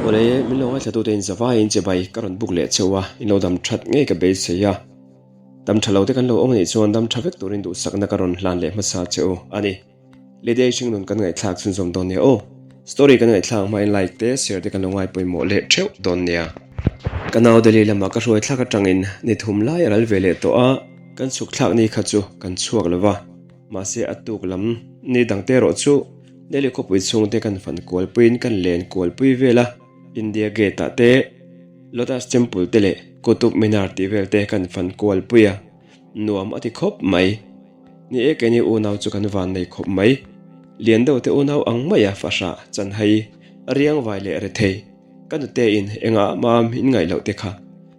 Awle, min lo ngaithlatute in zavaiin chibai ka rawn buk leh cheu a, in lo dam that ngei ka beisei a. Dam tha lo te kan lo awm anih chuan dam tha vek turin duhsakna ka rawn hlan leh hmasa che u a ni. Lydia hringnun kan ngaihthlak chhunzawm dawn nia aw. Story kan ngaihthlak hmain like te share te kan lo ngai pawimawh leh theuh dawn nia. Ka nau Delhi lamah ka hruai thlak atangin ni thum lai a ral ve leh tawh a, kan chhuk thlak ni kha chu kan chhuak lo va, mahse a tuk lam ni dang te erawh chu Delhi khawpui chhungte kan fan kualpuiin kan len kualpui vel a, India Gate ah te, Lotus Temple te leh Qutub Minar tih vel te kan fan kualpui a, nuam a ti khawp mai. Ni e, keini unau chu kan van nei khawp mai. Lian deuh te unau ang mai a fahrah chanhai, riangvai leh rethei. Ka nute in engah mam in ngaih loh te kha.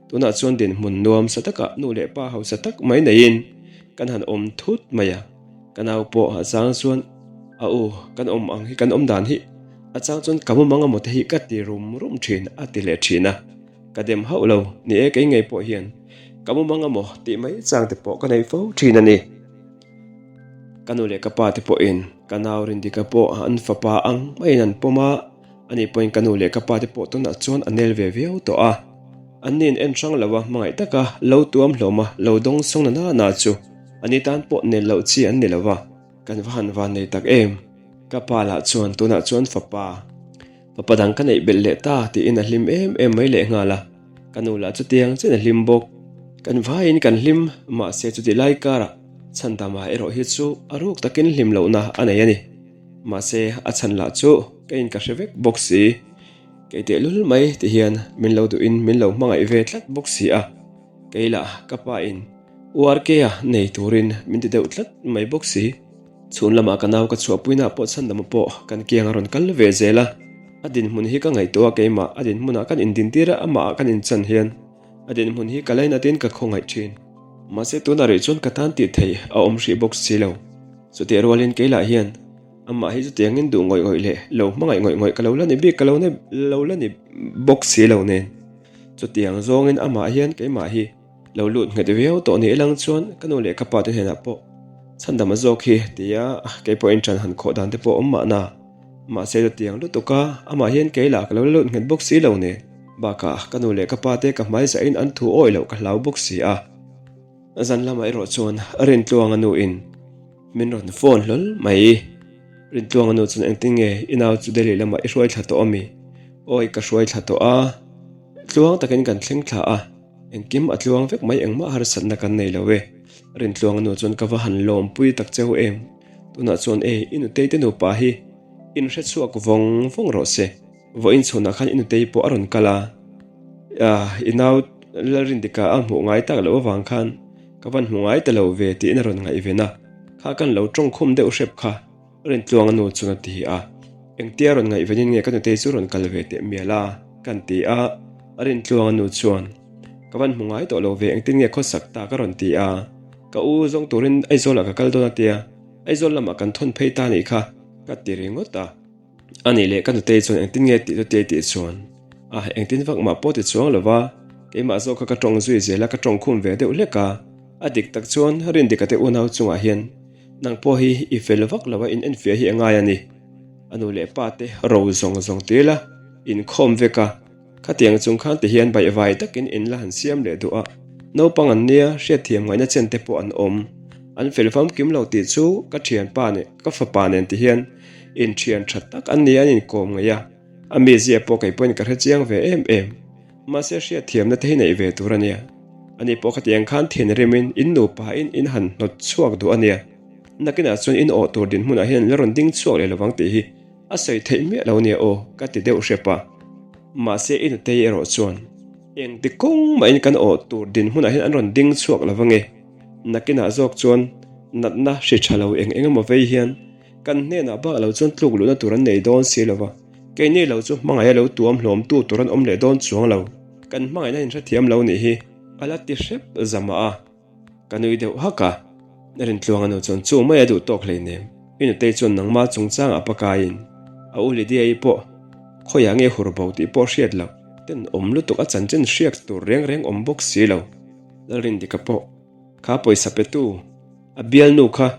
Tunah chuan dinhmun nuam sa takah nu leh pa hausa tak mai neiin kan han awm thut mai a. Ka nau pawh a chang chuan a u kan awm ang hi kan awm dan hi a chang chuan ka mumang amaw te hi ka ti rum rum thin a ti leh thin a. Ka dem hauh lo, ni e kei ngei pawh hian ka mumang amaw tih mai chang te pawh ka nei fo thin a ni. Ka nu leh ka pa te pawhin ka nau Rindika pawh an fapa ang maiin an pawm a, ani pawhin ka nu leh ka pa te pawh tunah chuan a nel ve viau tawh a. An nin en hrang lo a, hmangaih taka lo tuam hlawm a, lo dawng sawng na na na chu ani tan pawh nel loh chi an ni lo va. Kan va han van nei tak em! Ka pa lah chuan tunah chuan fapa. Fapa dang ka neih belh leh ta tiin a hlim em em mai leh nghal a, ka nu lah chutiang chian a hlim bawk. Kan vaiin kan hlim, mahse chuti lai karah Chhandama erawh hi chu a ruk takin hlim lohna a nei a ni. Mahse a chhan lah chu ka in ka hre vek bawk si. Kei tehlul mai ti hian min lo duhin min lo hmangaih ve tlat bawk si a, kei lah ka pa in URK-a nei turin min ti deuh tlat mai bawk si. Chhun lamah ka nau ka chhuahpuina pawh chhandama pawh kan kiang a rawn kal ve zel a, a dinhmun hi ka ngaihtuah a keimah a dinhmunah kan indintir a amahah kan inchan hian a dinhmun hi ka lainatin ka khawngaih thin. Mahse tunah rih chuan ka tan tih theih a awm hrih bawk si lo. Chutiah rualin keilah hian amah hi chutiangin duh ngawih ngawih leh lo hmangaih ngawih ngawih ka lo la ni bik ka lo lo la ni bawk si lo nen. Chutiang zawngin amah hian keimah hi. Lo lut nghet viau tawh ni ilang chuan ka nu leh ka pa te hnenah pawh chhandam a zawk hi tia kei pawh in ṭan han khawh dan te pawh awm mahna. Mahse chutiang lutuk a, amah hian kei lah ka lo la lut nghet bawk si lo nen. Bakah ka nu leh ka pa te ka hmai zahin an thu awih loh ka hlau bawk si a. Zan lamah erawh chuan Rintluanga nu in min rawn phone hlawl mai. Rintluanga nu chuan engtin nge i nau chu Delhi lamah i hruai thla tawh ami? Awi ka hruai thla tawh a, tluang takin kan thleng thla a. Engkim a tluang vek mai engmah harsatna kan nei lo e. Rintluanga nu chuan ka va han lawmpui tak cheu em. Tunah chuan e, i nutei te nupa hi in hre chhuak vawng vawng rawh se. Vawiin chhunah khan i nutei pawh a rawn kal a, i nau Lalrindika a hmuh ngai tak loh avang khan ka van hmu ngai ta lo ve tiin a rawn ngaihven a, kha kan lo tawngkhum deuh hrep kha. Rintluanga nu chuan a ti a, Engtia rawn ngaihvenin nge ka nutei chu rawn kal ve teh mial a? kan ti a, Rintluanga nu chuan, Ka van hmu ngai tawh lo ve, engtin nge khawsak ta ka rawn ti a, ka u zawng turin Aizawlah ka kal dawn a tia, Aizawl lamah kan thawn phei ta nih kha, ka ti ringawt a. A nih leh ka nutei chuan engtin nge tih chutiai tih chuan, A, engtin vak mah pawh ti chuang lo va, keimah zawk kha ka tawng zui zel a, ka tawng khum ve deuh hlek a, a dik tak chuan Rindika te unau chungah hian Nang pawh hi i fel vak lo a in enfiah hi a ngai a ni. A nu leh pa te ro zawng zawng tel a, inkhawm vek a. Khatiang chung khan ti hian baihvai takin in la han siam leh duh a. Naupang an nia, hriatthiam ngaihna chen te pawh an awm. An fel famkim lo tih chu ka thianpa nen, ka fapa nen ti hian inthian tha tak an ni an inkawm ngaih a. A mizia pawh kei pawhin ka hre chiang ve em em. Mahse hriatthiamna te hi neih ve tur a nia. Ani pawh khatiang khan thinrimin in nupa in in han hnawt chhuak duh a nia. Nakinah chuan in awh tur dinhmunah hian an la rawn ding chhuak leh lovang tih hi a sawi theih miah lo nia aw ka ti deuh hrep a. Mahse i nutei erawh chuan engti kawng mahin kan awh tur dinhmunah hian an rawn ding chhuak lo ange. Nakinah zawk chuan natna hri tha lo eng eng emaw vei hian Kan hnenah bak lo chuan tluk luhna tur an nei dawn si lova, keini lo chu hmangaih a lo tuam hlawmtu tur an awm leh dawn chuang lo. Kan hmangaihna inhrethiam lo nih hi a la ti hrep zamah a, ka nui deuh hak a. Rintluanga nu chuan chu mai a duh tawk hleinem, i nutei chuan nangma chungchangah pakaiin a u Lydia-i pawh khawiah nge hur bo tih pawh hriat loh ten awm lutuk a chanchin hriak tur reng reng awm bawk si lo. Lalrindika pawh kha pawisa petu a bialnu kha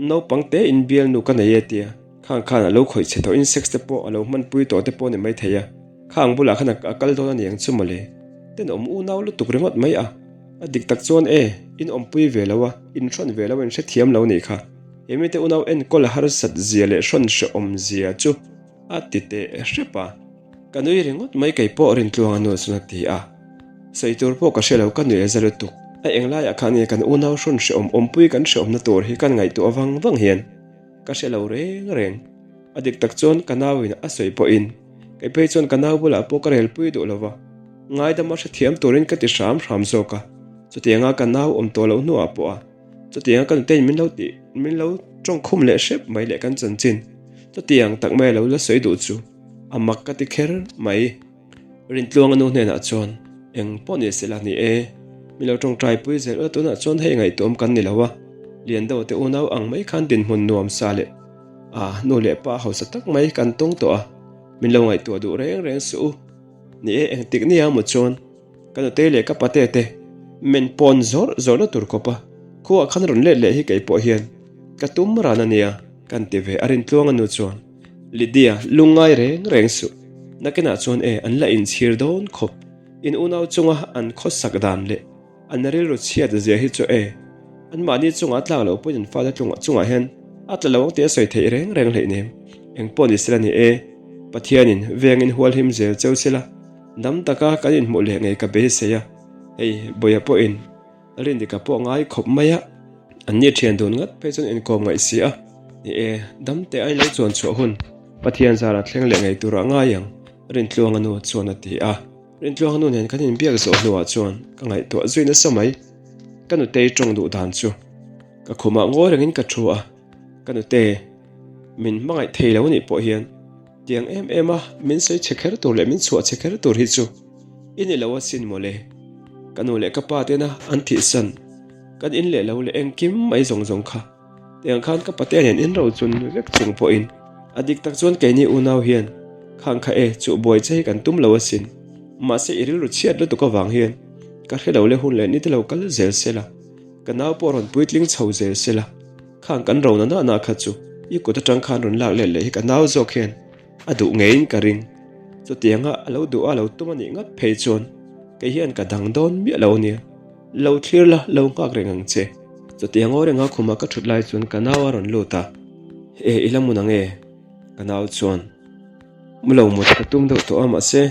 Naupang te in bialnu ka nei e tia khang khan a lo khawih chhe tawh in sex te pawh a lo hmanpui tawh te pawh ni mai thei a. Khang bulah khan a kal dawn a ni ang chu mawle. Tenawm unau lutuk ringawt mai a. A dik tak chuan e, in awmpui ve lo a, in hrawn ve lo a in hrethiam lo nih kha. He mite unau enkawl harsat zia leh hrawn hrehawm zia chu a ti teh hrep a. Ka nui ringawt mai kei pawh Rintluanga nu chuan a ti a. Sawi tur pawh ka hre lo ka nui a za lutuk. A englaiah khan nge kan unau hrawn hrehawm awmpui kan hrehawmna tur hi kan ngaihtuah vang vang hian ka hre lo reng reng. A dik tak chuan ka nauin a sawi pawhin kei phei chuan ka nau bulah pawh ka relpui duh lo va, ngaidam a hrethiam turin ka ti hram hram zawk a. Chutianga ka nau awm tawh loh hnuah pawh a chutianga ka nutein min lo tih min lo tawngkhum leh hrep mai leh kan chanchin chutiang tak mai a lo la sawi duh chu a mak ka ti kher mai. Rintluanga nu hnenah chuan eng pawh ni se la ni e, mi lo tawngtai pui zel ula tunah chuan hei ngaihtuam kan ni lo a, Liando te unau ang mai khan dinhmun nuam sa leh a nu leh pa hausa tak mai kan tawng tawh a, min lo ngaihtuah duh reng reng suh u. Ni e, engtik nia maw chuan ka nutei leh ka pate te men pawn zawrh zawrhna tur khawp a, khuaah khan rawn let leh hi kei pawh hian ka tum ran a nia kan ti ve a Rintluanga nu chuan. Lydia, lungngai reng reng suh. Nakinah chuan e, an la inchhir dawn khawp. In unau chunga an khawsak dan leh an rilru chhiat zia hi chu e, anmahni chunga a tlak loh pawhin an fate chungah hian a tla lo ang tih a sawi theih reng reng hleihnem. Eng pawh ni sela ni e, Pathianin vengin hualhim zel cheu sela, dam taka kan inhmuh leh ngei ka beisei a, hei Bawia pawhin Rindika pawh ngai khawp mai a, an ni thian dun ngat phei chuan inkawm ngaih si a, ni e, dam teh ain lo chuan chhuah hun Pathian zara thleng leh ngei turah ngai ang, Rintluanga nu chuan a ti a. Rintluanga nu nen kan inbiak zawh hnuah chuan ka ngaihtuah zui nasa mai. Ka nutei tawng duh dan chu ka khumah ngawi rengin ka thu a, ka nute min hmangaih thei lo anih pawh hian tiang em em a min sawi chhe kher tur leh min chhuah chhe kher tur hi chu I ni lo asin mawle. Ka nu leh ka pa tena an thihsan kan in leh lo leh engkim mai zawng zawng kha. Tiang khan ka patea nen in ro chun vek chung pawhin a dik tak chuan keini unau hian khang kha e chuh buai che hi kan tum lo asin. Mahse i rilru chhiat lutuk avang hian ka hre lo leh hun leh ni te lo kal zel sela, ka nau pawh rawn puitling chho zel sela, khang kan ro na na na kha chu i kut atang khan rawn lak let leh hi ka nau zawk hian A duh ngeiin ka ring. Chutianga a lo duh a lo tum a nih ngat phei chuan kei hian ka dang dawn miah lo ania. Lo thlir la, lo nghak reng ang che. Chutiang aw renga khuma ka thut lai chuan ka nau a rawn lut a. E, i la mun ang e? Ka nau chuan mu lo mut ka tum deuh tawh a, mahse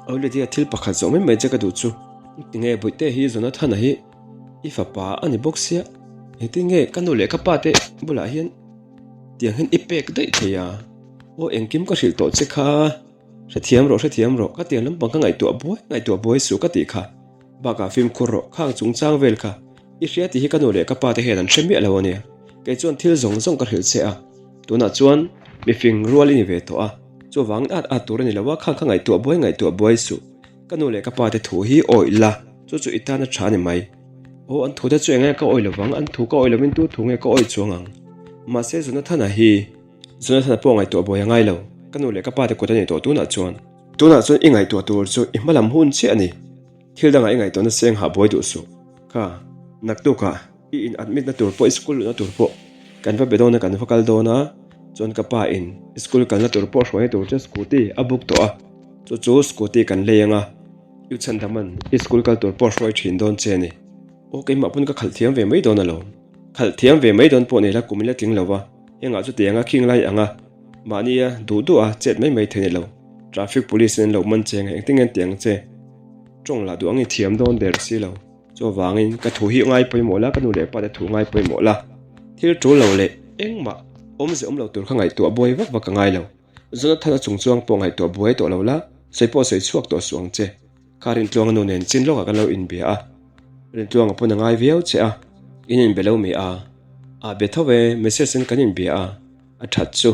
Aulidia thil pakhat zawh mai mai che ka duh chu. Tinge Bawihte hi Jonathana hi i fapa a ni bawk sia, engtin nge ka nu leh ka pa te bulah hian tiang hian i pek daih thei a? Aw engkim ka hrilh tawh che kha, hrethiam rawh hrethiam rawh ka tiang lampang ka ngaihtuah buai ngaihtuah buai suh ka tih kha, bakah fimkhur rawh khang chungchang vel kha i hria tih hi ka nu leh ka pa te hian an hre miah lo ania, kei chuan thil zawng zawng ka hrilh che a, tunah chuan mifing rual i ni ve tawh a, chuvangin at at tur a ni lo a khang kha ngaihtuah buai ngaihtuah buai suh, ka nu leh ka pa te thu hi awih la chu chu i tan a tha a ni mai. Aw an thu te chu eng nge ka awih lovang, an thu ka awih lovin tu thu nge ka awih chuang ang, mahse Jonathana hi. Jonathana pawh ngaihtuah buai a ngai lo, ka nu leh ka pa te kut a ni tawh tunah chuan. Tunah chuan i ngaihtuah tur chu i hmalam hun chiah a ni. Thil dangah i ngaihtuahna seng hah buai duh suh. Kha, naktukah i in admit na tur pawh i school luhna tur pawh kan va be dawn a kan va kal dawn a, chuan ka pa in i school kalna tur pawh hruaina tur chu scooty a book tawh a, chu chu scooty kan lei anga i chhandaman i school kal tur pawh hruai thin dawn che a ni. Aw keimah pawn ka khalh thiam ve mai dawn alawm. Khalh thiam ve mai dawn pawh nei la kum ila tling lo va. Engah chutianga khing lai anga mahnia duh duh a chet mai mai thei ni lo. Traffic police in an lo man che ang engtin nge an ti ang che? Tawng lah duh angin thiam dawn der si lo. Chuvangin ka thu hi ngai pawimawh la, ka nu leh pa te thu ngai pawimawh la. Thil tul lo leh engmah awmze awm lo tur kha ngaihtuah buai vak vak ka ngai lo. Jonathana chungchuang pawh ngaihtuah buai tawh lo la, sawi pawh sawi chhuak tawh suh ang che. Kha Rintluanga nu nen chin lawkah kan lo inbia a, Rintluanga pawn a ngai viau che a, in inbe lo mi a, a be tho e, message in kan inbia a, a that chu.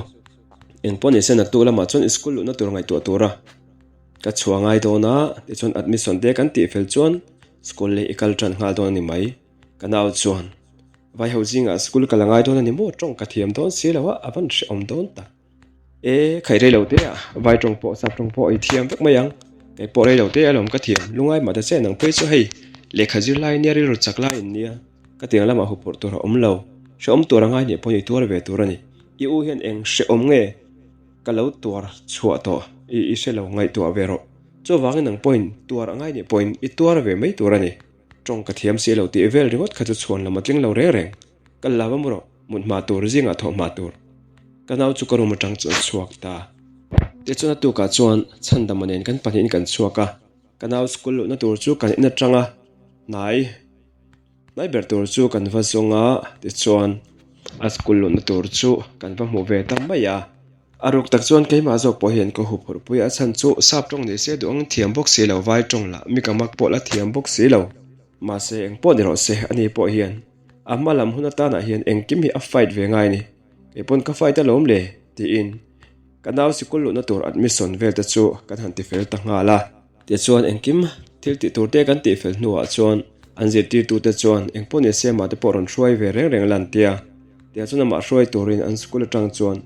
Eng pawh nise naktuk lamah chuan i school luhna tur ngaihtuah tura ka chhuah ngai dawn a, tichuan admission te kan tih fel chuan school leh i kal tan nghal dawn a ni mai. Ka nau chuan Vaiho zingah school kal a ngai dawn a ni maw? Tawng ka thiam dawn si lo a, a van hrehawm dawn tak. E, khai rei lo te a, vai tawng pawh sap tawng pawh i thiam vek mai ang. Kei pawh rei lo te alawm ka thiam, lungai mah ta che nang phei chu hei lehkha zir lai nia rilru chak lai in nia, ka tiang lamah huphurh tur a awm lo, hrehawm tur a ngai nih pawhin i tuar ve tur a ni. I u hian eng hrehawm nge ka lo tuar chhuah tawh i i hre lo ngaihtuah ve rawh. Chuvangin nang pawhin tuar a ngai nih pawhin i tuar ve mai tur a ni. Tawng ka thiam si lo tih vel ringawt kha chu chhuan lam a tling lo reng reng. Kal lava mu rawh, mut hma tur, zingah thawh hma tur. Ka nau chu ka room atang chu a chhuak ta. Tichuan a tukah chuan Chhandama nen kan pahnihin kan chhuak a, ka nau school luhna tur chu kan in atang a, hnai hnai ber tur chu kan va zawng a, tichuan a school luhna tur chu kan va hmuh ve ta mai a. A ruk tak chuan keimah zawk pawh hian ka huphurh pui a chhan chu sap tawng ni se duh ang thiam bawk si lo, vai tawng lah mi ka mak pawh la thiam bawk si lo. Mahse eng pawh ni rawh se ani pawh hian a hma lam hun atanah hian engkim hi a fight ve ngai a ni. Kei pawn ka fight alawm le tiin ka nau sikul luhna tur admission vel te chu kan han tifel ta nghal a. Tichuan engkim thil tih tur te kan tihfel hnuah chuan an zirtirtute chuan engpawh ni se mah te pawh rawn hruai ve reng reng lan tia. Tiah chuan amah hruai turin an school atang chuan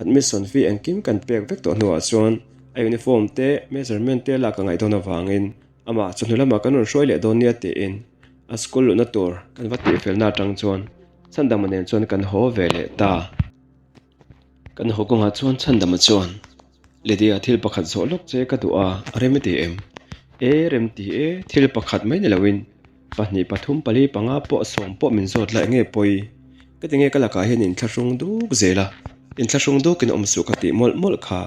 admission fee engkim kan pek vek tawh hnuah chuan a uniform te measurement te lak a ngaih dawn avangin amah chawhnu lamah kan rawn hruai leh dawn nia tiin a school luhna tur kan va tihfelna atang chuan Chhandama nen chuan kan haw ve leh ta. Kan haw kawngah chuan Chhandama chuan, Lydia thil pakhat zawh lawk che ka duh a, a rem i ti em? E, rem ti e, thil pakhat mai ni loin pahnih pathum pali panga pawh sawm pawh min zawt la enge pawi? Ka ti nge ka lakah hian inthlahrung duk zel a, inthlahrung dukin awm suh ka tih mawlh mawlh kha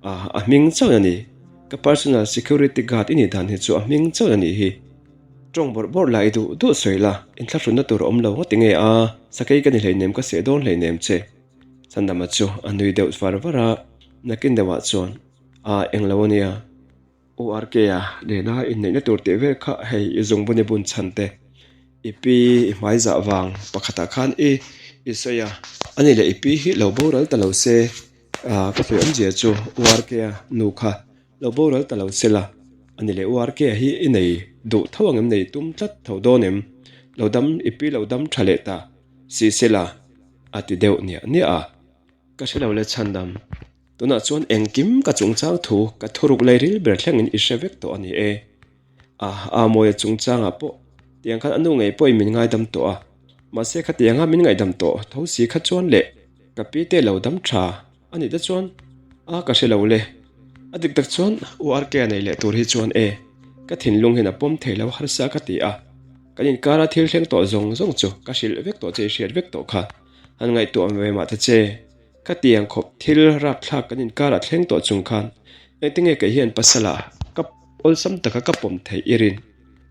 a, a hming chauh a ni. Ka personal security guard i nih dan hi chu a hming chauh a nih hi. Tawng bawrh bawrh la i duh duh sawi la, inthlahrunna tur a awm lo ngawt tinge a, sakei ka ni hleinem ka seh dawn hleinem che. Chandama chu a nui deuh var var a, nakin deuhah chuan, A englo a nia, URK-a nena inneihna tur tih vel kha hei i zungbun i bun chhan te, i pi i hmai zah vang pakhatah khan i i sawi a, ani leh i pi hi lo boral ta lo se, ka sawi awmzia chu URK-a nu kha Lo boral ta lo se la, ani leh URK hi i nei duh tho ang em nei tum tlat tho dawn em? Lo dam i pi lo dam tha leh ta si se la, a ti deuh niah niah a. Ka hre lo le chhandam, tunah chuan engkim ka chungchang thu ka thuruk leiril ber thlengin i hre vek tawh a ni e. A, a Mawia chungchangah pawh tiang khan a nu ngei pawhin min ngaidam tawh a, mahse khatianga min ngaihdam tawh tho si kha chuan leh ka pi te lo dam tha a nih te chuan a ka hre lo le. A dik tak chuan URK a nei leh tur hi chuan e, ka thinlung hian a pawm thei lo harsa ka ti a, kan inkara thil thleng tawh zawng zawng chu ka hrilh vek tawh che i hriat vek tawh kha han ngaihtuah ve mah ta che. Ka tiang khawp thil rapthlak kan inkarah thleng tawh chung khan engtinge kei hian pasala ka awlsam taka ka pawm theih i rin.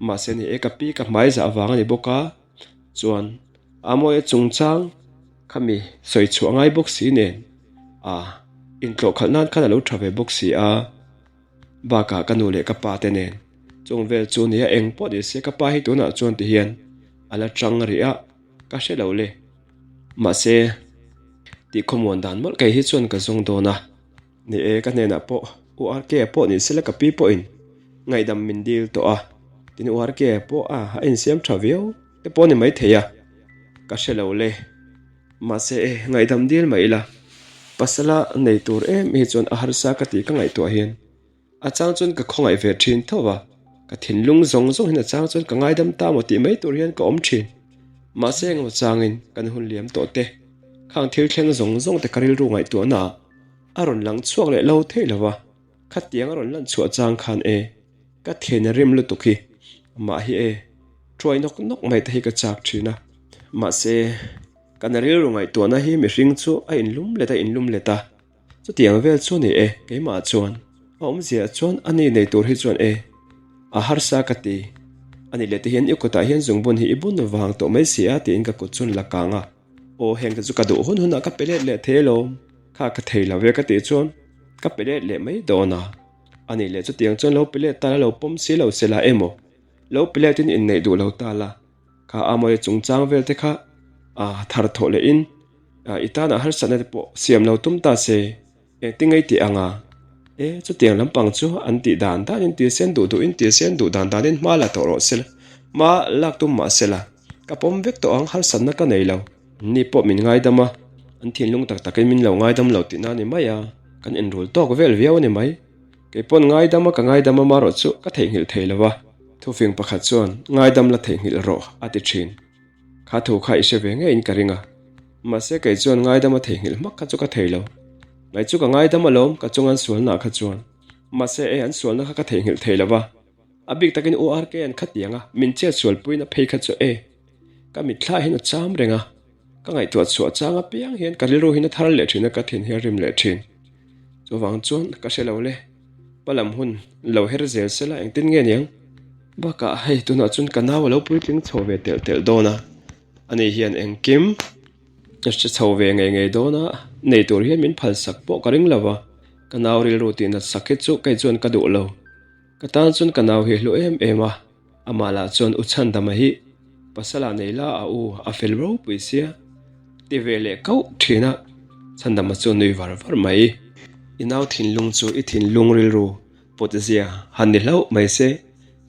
Mahse ni e ka pi ka hmai zah vang a ni bawk a, chuan Amawia chungchang khami sawi chhuah ngai bawk si nen a intlawh khalh nan khan a lo tha ve bawk si a, bakah ka nu leh ka pa te nen chung vel chu nia eng pawh ni se ka pa hi tunah chuan ti hian a la tang rih a ka hre lo le. Mahse, tih khawmuan dan mawlh kei hi chuan ka zawng dawn a. Ni e, ka hnenah pawh URK-a pawh ni sela ka pi pawhin ngaihdam min dil tawh a. Tin, URK-a pawh a a insiam tha viau te pawh a ni maithei a, ka hre lo le. Mahse e, ngaihdam dil mah ila, pasala nei tur em hi chuan a harsa ka tih ka ngaihtuah hian A chang chuan ka khawngaih ve thin tho va, ka thinlung zawng zawng hian a chang chuan ka ngaidam ta maw tih mai tur hian ka awm thin. Mahse engemaw changin kan hun liam tawh te, khang thil thleng zawng zawng te ka rilru ngaihtuahna ah a rawn lang chhuak leh lo thei lo va, khatiang a rawn lan chhuah chang khan e, ka thian a rim lutuk hi, amah hi e, thuai nawk nawk mai te hi ka chak thin a. Mahse, kan rilru ngaihtuahna hi mihring chu a inlum let a inlum let a. Chutiang vel chu ni e, keimah chuan. A awmzia chuan a ni nei tur hi chuan e, a harsa ka ti. A ni leh te hian i kutah hian zungbun hi i bun vang tawh mai si a tiin ka kut chuan la kang a. Aw heng te chu ka duh hun hunah ka pe let leh thei alawm, kha ka thei lo ve ka tih chuan ka pe let leh mai dawn a. A ni leh chutiang chuan lo pe let ta la lo pawm si lo se la emaw, lo pe letin inneih duh lo ta la, kha Amawia chungchang vel te kha a thar thawh lehin I tanah harsatna te pawh siam lo tum ta se, engtin ngei tih anga? E, chutiang lampang chu an tih dan danin ti sen duh duhin ti sen duh dan danin hma la tawh rawh se la, hma lak tum mah se la, ka pawm vek tawh ang harsatna ka nei lo. Ni pawh min ngaidam a, an thinlung tak takin min lo ngaidam lo tihna a ni mai a, kan inrul tawk vel viau a ni mai. Kei pawn ngaidam a ka ngaidam a marawh chu ka theihnghilh thei lo a, thufing pakhat chuan ngaidam la theihnghilh rawh a ti thin. Kha thu kha i hre ve ngeiin ka ring a, mahse kei chuan ngaidam a theihnghilh hmak kha chu ka thei lo. Ngai chu ka ngaidam alawm ka chungan sualnaah kha chuan. Mahse e an sualna kha ka theihnghilh thei lo va, a bik takin U RK an khatiang a, min chet sualpuina phei kha chu e ka mitthla hian a cham reng a, ka ngaihtuah chhuah chang apiang hian ka rilru hian a thar leh thin a, ka thin hi a rim leh thin. Chuvang chuan ka hre lo le, pa lam hun lo her zel se la engtin nge niang? Bakah hei tunah chuan ka nau a lo puitling chho ve telh telh dawn a, ani hian engkim a hre chho ve ngei ngei dawn a, nei tur hian min phalsak pawh ka ring lo va, ka nau rilru tih nat sak hi chu kei chuan ka duh lo. Ka tan chuan ka nau hi a hlu em em a, amah lah chuan U Chhandama hi pasal ah nei la a u a fel ropui sia ti ve leh kauh thin a, Chhandama chu a nui var var mai. I nau thinlung chu i thinlung rilru pawt zia han ni hlauh mai se,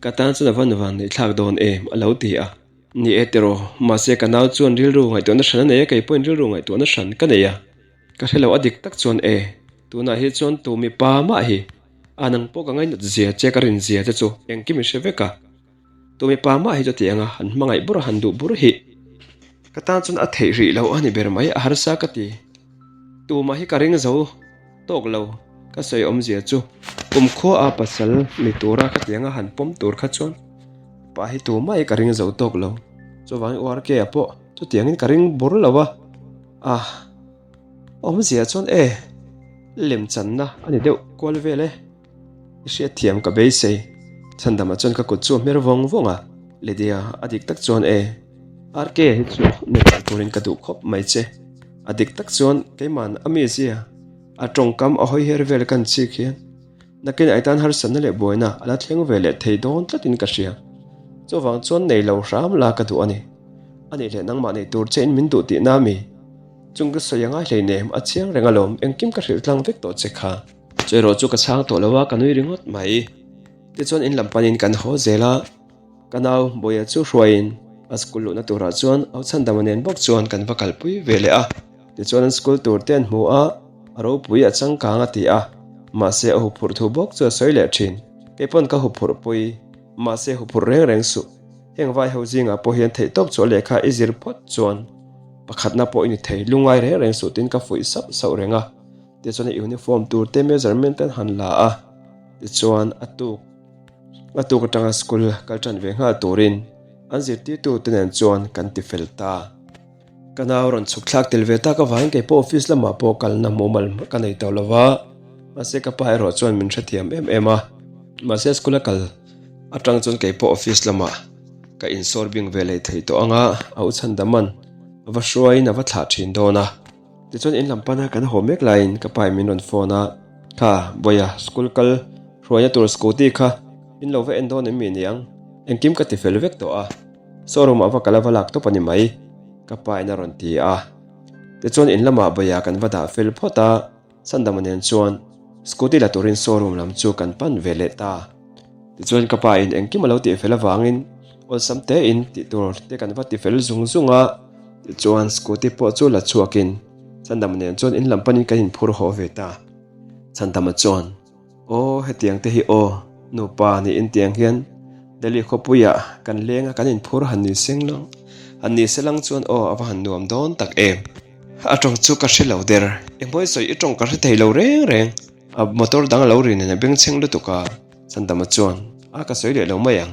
ka tan chuan a van van neih thlak dawn em a lo ti a. Ni e tiraw, mahse ka nau chuan rilru ngaihtuahna hran a nei a, kei pawhin rilru ngaihtuahna hran ka nei a, ka hre lo a dik tak chuan e, tunah hi chuan tu mipa mah hi A nang pawh ka ngainat zia che ka rin zia che chu engkim i hre vek a, tu mipa mah hi chuti anga han hmangaih bur a han duh bur hi ka tan chuan a theih rih loh a ni ber mai a harsa ka ti. Tumah hi ka ring zo tawk lo ka sawi awmzia chu kumkhua a pasal ni tura ka ti anga han pawm tur kha chuan pa hi tumah hi ka ring zo tawk lo chuvangin URK a pawh chutiangin ka ring bur lo a, ah. Awmzia chuan e, lemchanna a ni deuh kual vel e. I hriatthiam ka beisei. Chhandama chuan ka kut chu a hmer vawng vawng a, Lydia, a dik tak chuan e, RK hi chu neih turin ka duh khawp mai che. A dik tak chuan keiman a mizia, a tawngkam a hawi her vel kan chik hian nakin ai tan harsatna leh buaina a la thleng ve leh thei dawn tlatin ka hria. Chuvang chuan nei lo hram la ka duh a ni. A nih leh nangmah nei tur chein min duh tihna a mi? Chung ka sawi angai hleinem, a chiang reng alawm, engkim ka hrilh tlang vek tawh che kha. Chu erawh chu ka chhang tawh lo a, ka nui ringawt mai. Tichuan in lam panin kan haw zel a, ka nau Bawia chu hruaiin a school luhna turah chuan au Chhandama nen bawk chuan kan va kalpui ve leh a. Tichuan an school tur te an hmu a, a ropui a changkang a ti a, mahse a huphurh thu bawk chu a sawi leh thin. Kei pawn ka huphurh pui, mahse huphurh reng reng suh. Heng vai ho zingah pawh hian theihtawp chu a lehkha i zir phawt chuan pakhatna pawh i ni thei, lungngai reng reng suh tiin ka fuih sauh sauh reng a. Tichuan a uniform tur te measurement te an han la a, tichuan a tuk a tuk atanga school kal tan ve nghal turin an zirtirtu te nen chuan kan ti fel ta. Ka nau rawn chhuk thlak tel ve tak avangin kei pawh office lamah pawh kalna mumal ka nei tawh lo va, mahse ka pa erawh chuan min hrethiam em em a, mahse school a kal atang chuan kei pawh office lamah ka insawr bing ve leh thei tawh ang a, a u chhan daman a va hruaiin a va thlah thin dawn a. Tichuan in lam pana kan haw mek laiin ka pa in min rawn phone a, Kha, Bawia, school kal hruaina tur scooty kha in lo va en dawn em mi niang? Engkim ka ti fel vek tawh a. Showroom ah va kal a va lak tawp a ni mai, ka pa in a rawn ti a. Tichuan in lamah Bawia kan va dah fel phawt a, Sandama nen chuan scooty la turin showroom lam chu kan pan ve leh ta. Tichuan ka pa in engkim a lo tih fel avangin awlsam te in tih tur te kan va ti fel zung zung a, tichuan scooty pawh chu la chhuakin Sandama nen chuan in lam panin kan inphur haw ve ta. Sandama chuan. Aw hetiang te hi aw, nupa niin tiang hian Delhi khawpuiah kan leng a kan inphur han ni seng lang han ni se lang chuan aw a va han nuam dawn tak em. A tawng chu ka hre lo der, engmawi sawi i tawng ka hre thei lo reng reng, a motor dang a lo ri nen a bengchheng lutuk a, Sandama chuan a ka sawi leh lo mai ang,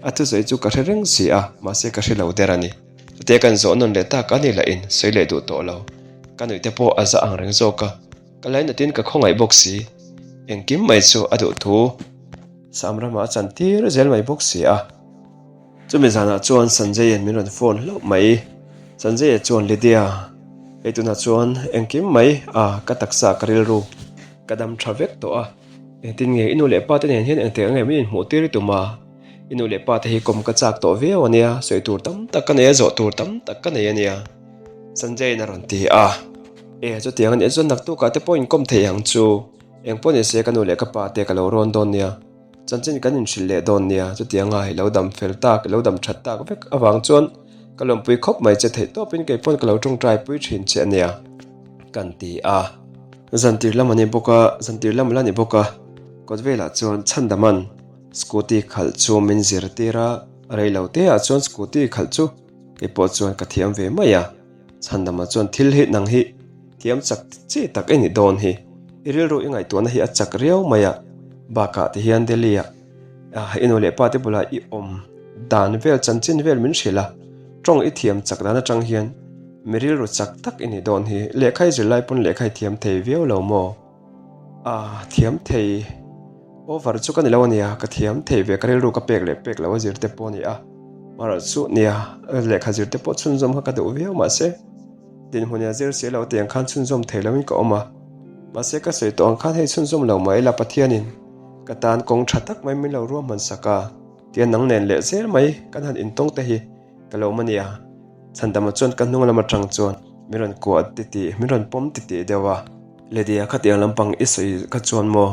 a thusawi chu ka hre reng si a, mahse ka hre lo der a ni. Chutia kan zawh nawn leh tak a ni lah in sawi leh duh tawh lo, ka nuih te pawh a za ang reng zawk a. Ka lainatin ka khawngaih bawk si, engkim mai chu a duh thu Sam ramah a chan tir zel mai bawk si a. Chumi zanah chuan Sanjay-a'n min rawn phone hlauh mai. Sanjay-a chuan Lydia, hei tunah chuan engkim mai a ka taksa ka rilru ka dam tha vek tawh a, engtin nge i nu leh pa te nen hian engtik ang em in inhmuh tir i tum a, i nu leh pa te hi kawm ka chak tawh viau a nia, sawi tur tam tak ka nei a, zawh tur tam tak ka nei a nia, Sanjay-a'n a rawn ti a. E, chutiang a nih chuan naktukah te pawh inkawm thei ang chu. Eng pawh ni se ka nu leh ka pa te ka lo rawn dawn nia. Chanchin kan inhrilh leh dawn nia. Chutianga i lo dam fel tak, i lo dam that tak vek avang chuan ka lawmpui khawp mai che theih tawpin kei pawn ka lo tawngtai pui thin che a nia. Kan ti a. Zantir lam a ni bawk a, zantir lam la ni bawk a. Kawt velah chuan Chhandaman scooty khalh chu min zirtir a, rei lo te ah chuan scooty khalh chu kei pawh chuan ka thiam ve mai a. Chhandama chuan thil hi nang hi thiam chak chi tak i ni dawn hi. I rilru i ngaihtuahna hi a chak riau mai a. Bakah ti hian Delhi ah i nu leh pa te bulah i awm dan vel chanchin vel min hrilh a, tawng i thiam chak dan atang hian mi rilru chak tak i nih dawn hi. Lehkha i zir lai pawn lehkha i thiam thei viau lo maw? Ah, thiam thei over chu ka ni lo ania, ka thiam thei ve ka rilru ka pek leh pek lo a zir te pawh a ni a, marawh chu nia lehkha zir te pawh chhunzawm kha ka duh viau mahse dinhmun a zir si lo tiang khan chhunzawm thei lo in ka awm a, mahse ka sawi tawh ang khan hei chhunzawm lo mah ila Pathianin ka tan kawng tha tak mai min lo ruahman sak a, tia nang nen leh zel mai kan han intawng te hi ka lo awm ania. Chhandama chuan ka hnung lam atang chuan min rawn kuah titih, min rawn pawm titih deuh a. Lydia khatiang lampang i sawi kha chuan maw?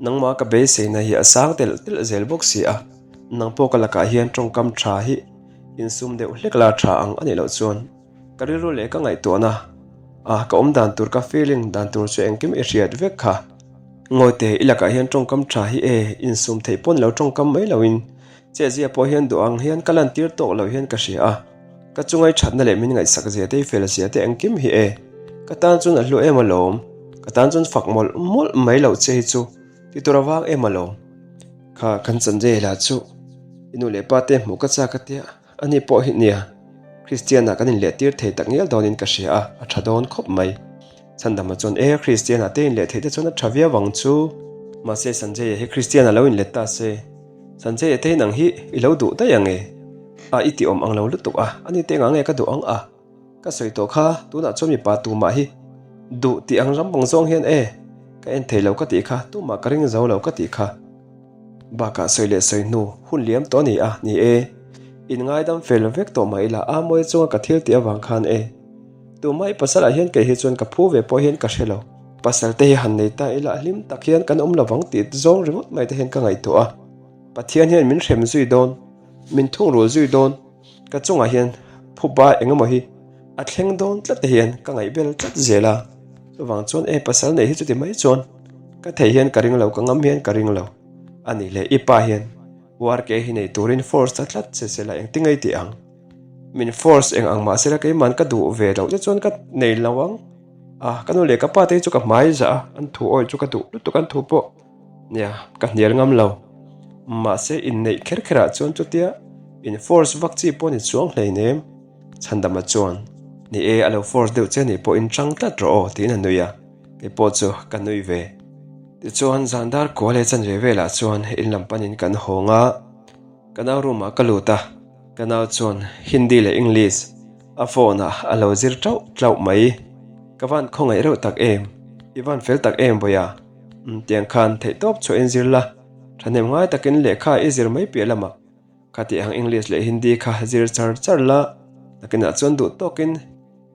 Nangmah ka beiseina hi a sang telh telh zel bawk si a, nang pawh ka lakah hian tawngkam tha hi insum deuh hlek la tha ang a nih loh chuan ka rilru leh ka ngaihtuahna a ka awm dan tur ka feeling dan tur chu engkim i hriat vek kha. Ngawite i lakah hian tawngkam tha hi e insum theih pawn lo tawngkam mai loin Chezia pawh hian duh ang hian ka lantir tawk lo hian ka hria a, ka chungai thatna leh min ngaihsak zia te i fel zia te engkim hi e, ka tan chuan a hlu em alawm, ka tan chuan fak mawlh mawlh mai loh che hi chu ti tur avang em alawm. Kha kan Sanjay lah chu i nu leh pa te hmuh ka chak a tia, ani pawh hi nia, Kristian ah kan inlehtir thei tak ngial dawnin ka hria a, a tha dawn khawp mai. Chhandama chuan, E, Kristiana te inleh theih te chuan a tha viau ang chu. Mahse, Sanjay-a hi Kristiana lo inlet ta se. Sanjay-a te hi nang hi i lo duh daih ang e. A, i ti awm ang lo lutuk a, ani te engah nge ka duh ang a? Ka sawi tawh kha, tunah chuan mipa tumah hi duh tih ang ram bang zawng hian e, ka en thei lo ka tih kha, tumah ka ring zo lo ka tih kha. Bakah sawi leh sawi hnu hun liam tawh a ni a, ni e. In ngaidam fel vek tawh mah ila, a mawi chunga ka thil tih avang khan e. Tumah i pasal ah hian kei hi chuan ka phu ve pawh hian ka hre lo. Pasal te hi han nei ta ila hlim tak hian kan awm lovang tih zawng ringawt mai te hian ka ngaihtuah a. Pathian hian min hrem zui dawn, min thungrul zui dawn, ka chungah hian phuba eng emaw hi a thleng dawn tlat te hian ka ngaihbel tlat zel a. Chuvang chuan e pasal nei hi chuti mai chuan ka thei hian ka ring lo, ka ngam hian ka ring lo a nih leh i pa hian URK hi nei turin force ta tlat che se la engtin ngei tih ang. Min force eng ang mahse la keiman ka duh ve loh te chuan ka nei lo ang. A, ka nu leh ka pa te hi chu ka hmai zah a, an thu awih chu ka duh lutuk an thu pawh nia ka hnial ngam lo. Mahse inneih kher kher ah chuan chutia in force vak chi pawh ni chuang hleinem. Chhandama chuan, Ni e, a lo force deuh che nih pawh in chang tlat rawh aw tiin a nui a, kei pawh chu ka nui ve. Tichuan zan dar kua leh chanve velah chuan in lam panin kan hawng a, ka nau room ah ka lut a. Ka nau chuan Hindi leh English a phone ah a lo zir tlauh tlauh mai. Ka van khawngaih reuh tak em? I van fel tak em Bawiha? Umm tiang khan theihtawp chhuah in zir la, thahnem ngai takin lehkha i zir mai piah lamah khatih ang English leh Hindi kha zir char char la, nakinah chuan duh tawkin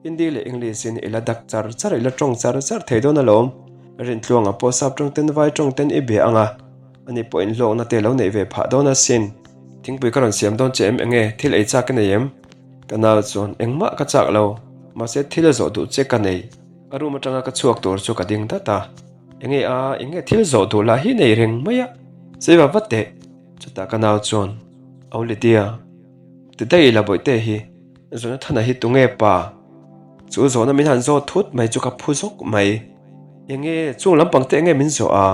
Hindi leh English in i la dak char char, i la tawng char char thei dawn alawm. Rintluanga pawh sap tawng ten vai tawng ten i bia ang a, ani pawh inhlawkna te lo neih ve phah dawn asin. Thingpui ka rawn siam dawn che em enge thil ei chak ka nei em? Ka nau chuan engmah ka chak lo, mahse thil a zawh duh che ka nei. A room atanga ka chhuak tur chu ka ding dat a, enge a, enge thil zawh duh lah hi nei reng mai a, seiva vat teh. Chutah ka nau chuan, Au Lydia, ti daih ila bawihte hi. Jonathana hi tunge pa? Chu zawhna min han zawt thut mai chu ka phu zawk mai. Enge chung lampang te enge min zawh a?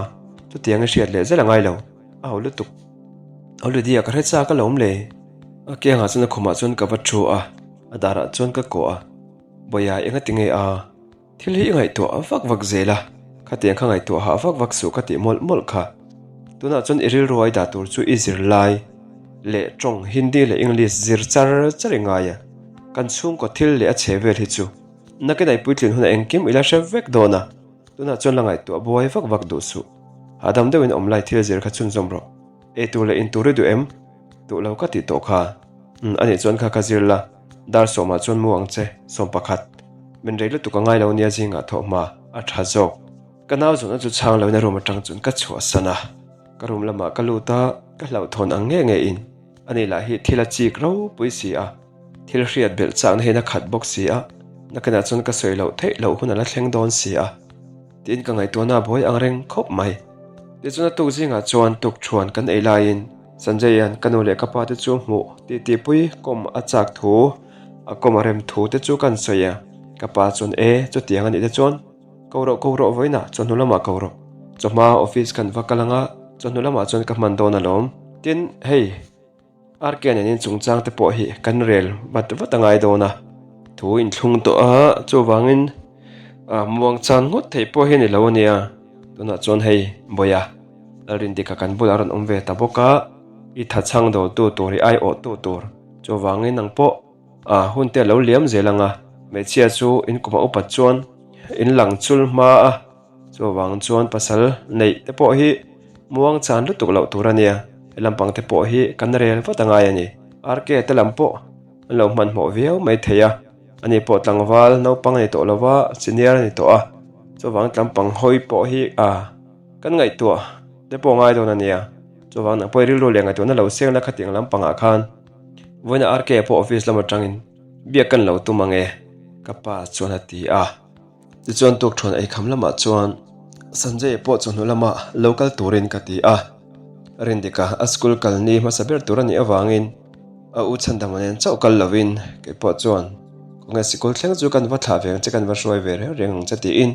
Chutiang i hriat leh zel a ngai lo. A ho lutuk. Au Lydia ka hre chak alawm le. A kiangah chuan a khumah chuan ka va thu a, a darah chuan ka kawh a. Bawiha enga tinge a? Thil hi i ngaihtuah vak vak zel a, khatiang kha ngaihtuah hah vak vak suh ka tih mawlh mawlh kha. Tunah chuan i rilru ai dah tur chu i zir lai leh tawng Hindi leh English zir char char i ngai a, kan chhungkaw thil leh a chhe vel hi chu nakin ai puitlin hunah engkim i la hre vek dawn a, tunah chuan la ngaihtuah buai vak vak duh suh. Hahdam deuhin awm lai thil zir kha chhunzawm rawh. Eitur leh intur i duh em? Duh lo ka tih tawh kha. Umm anih chuan kha ka zir la. Dar sawmah chuan mu ang che, 11. Min rei lutuk a ngai lo nia zingah thawh hma a tha zawk. Ka nau zawhna chu chhang loin a room atang chuan ka chhuahsan a. Ka room lamah ka lut a, ka hlauhthawn ang nge nge in ani lah hi thil a chik ropui si a, thil hriat belh chakna hian a khat bawk si a, nakinah chuan ka sawi loh theih loh hun a la thleng dawn si a. Tiin ka ngaihtuahna a buai ang reng khawp mai. Tichuan a tuk zingah chuan tukṭhuan kan ei laiin Sanjay-a'n ka nu leh ka pa te chu hmuh titipui kawm a chak thu, a kawm a rem thu te chu kan sawi a. Ka pa chuan e, chutiang a nih te chuan ko rawh ko rawh vawiinah chawhnu lamah ko rawh. Chawhma office kan va kal ang a. Chawhnu lamah chuan ka hman dawn alawm. Tin, hei RK nen in chungchang te pawh hi kan rel vat vat a ngai dawn a. Thu inthlung tawh a, chuvangin muang chan ngawt theih pawh hi a ni lo a nia. Tunah chuan hei Bawia Lalrindika kan bulah a rawn awm ve ta bawk a, i tha chhang dawltu tur, i aiawhtu tur. Chuvangin nang pawh a hun te a lo liam zel ang a, hmeichhia chu in kum a upat chuan in lang chul hma a, chuvang chuan pasal neih te pawh hi muang chan lutuk loh tur a nia, he lampang te pawh hi kan rel vat a ngai a ni. RK te lam pawh an lo hmanhmawh viau mai thei a, ani pawh tlangval naupang a ni tawh lo va, senior a ni tawh a, chuvang tlampang hawi pawh hi a kan ngaihtuah te pawh a ngai dawn a nia, chuvang nang pawh i rilru leh ngaihtuahna lo seng la khatiang lampangah khan. Vawiina RK pawh office lam atangin biak kan lo tum ang e, ka pa chuan a ti a. Tichuan tukthuan eikham lamah chuan Sanjay pawh chawhnu lamah lo kal turin ka ti a. Rindika a school kal ni hmasa ber tur a nih avangin a u chhandama nen chauh kal lovin kei pawh chuan khawnge sikul thleng chu kan va thlah ve ang che kan va hruai ve reng reng ang che tiin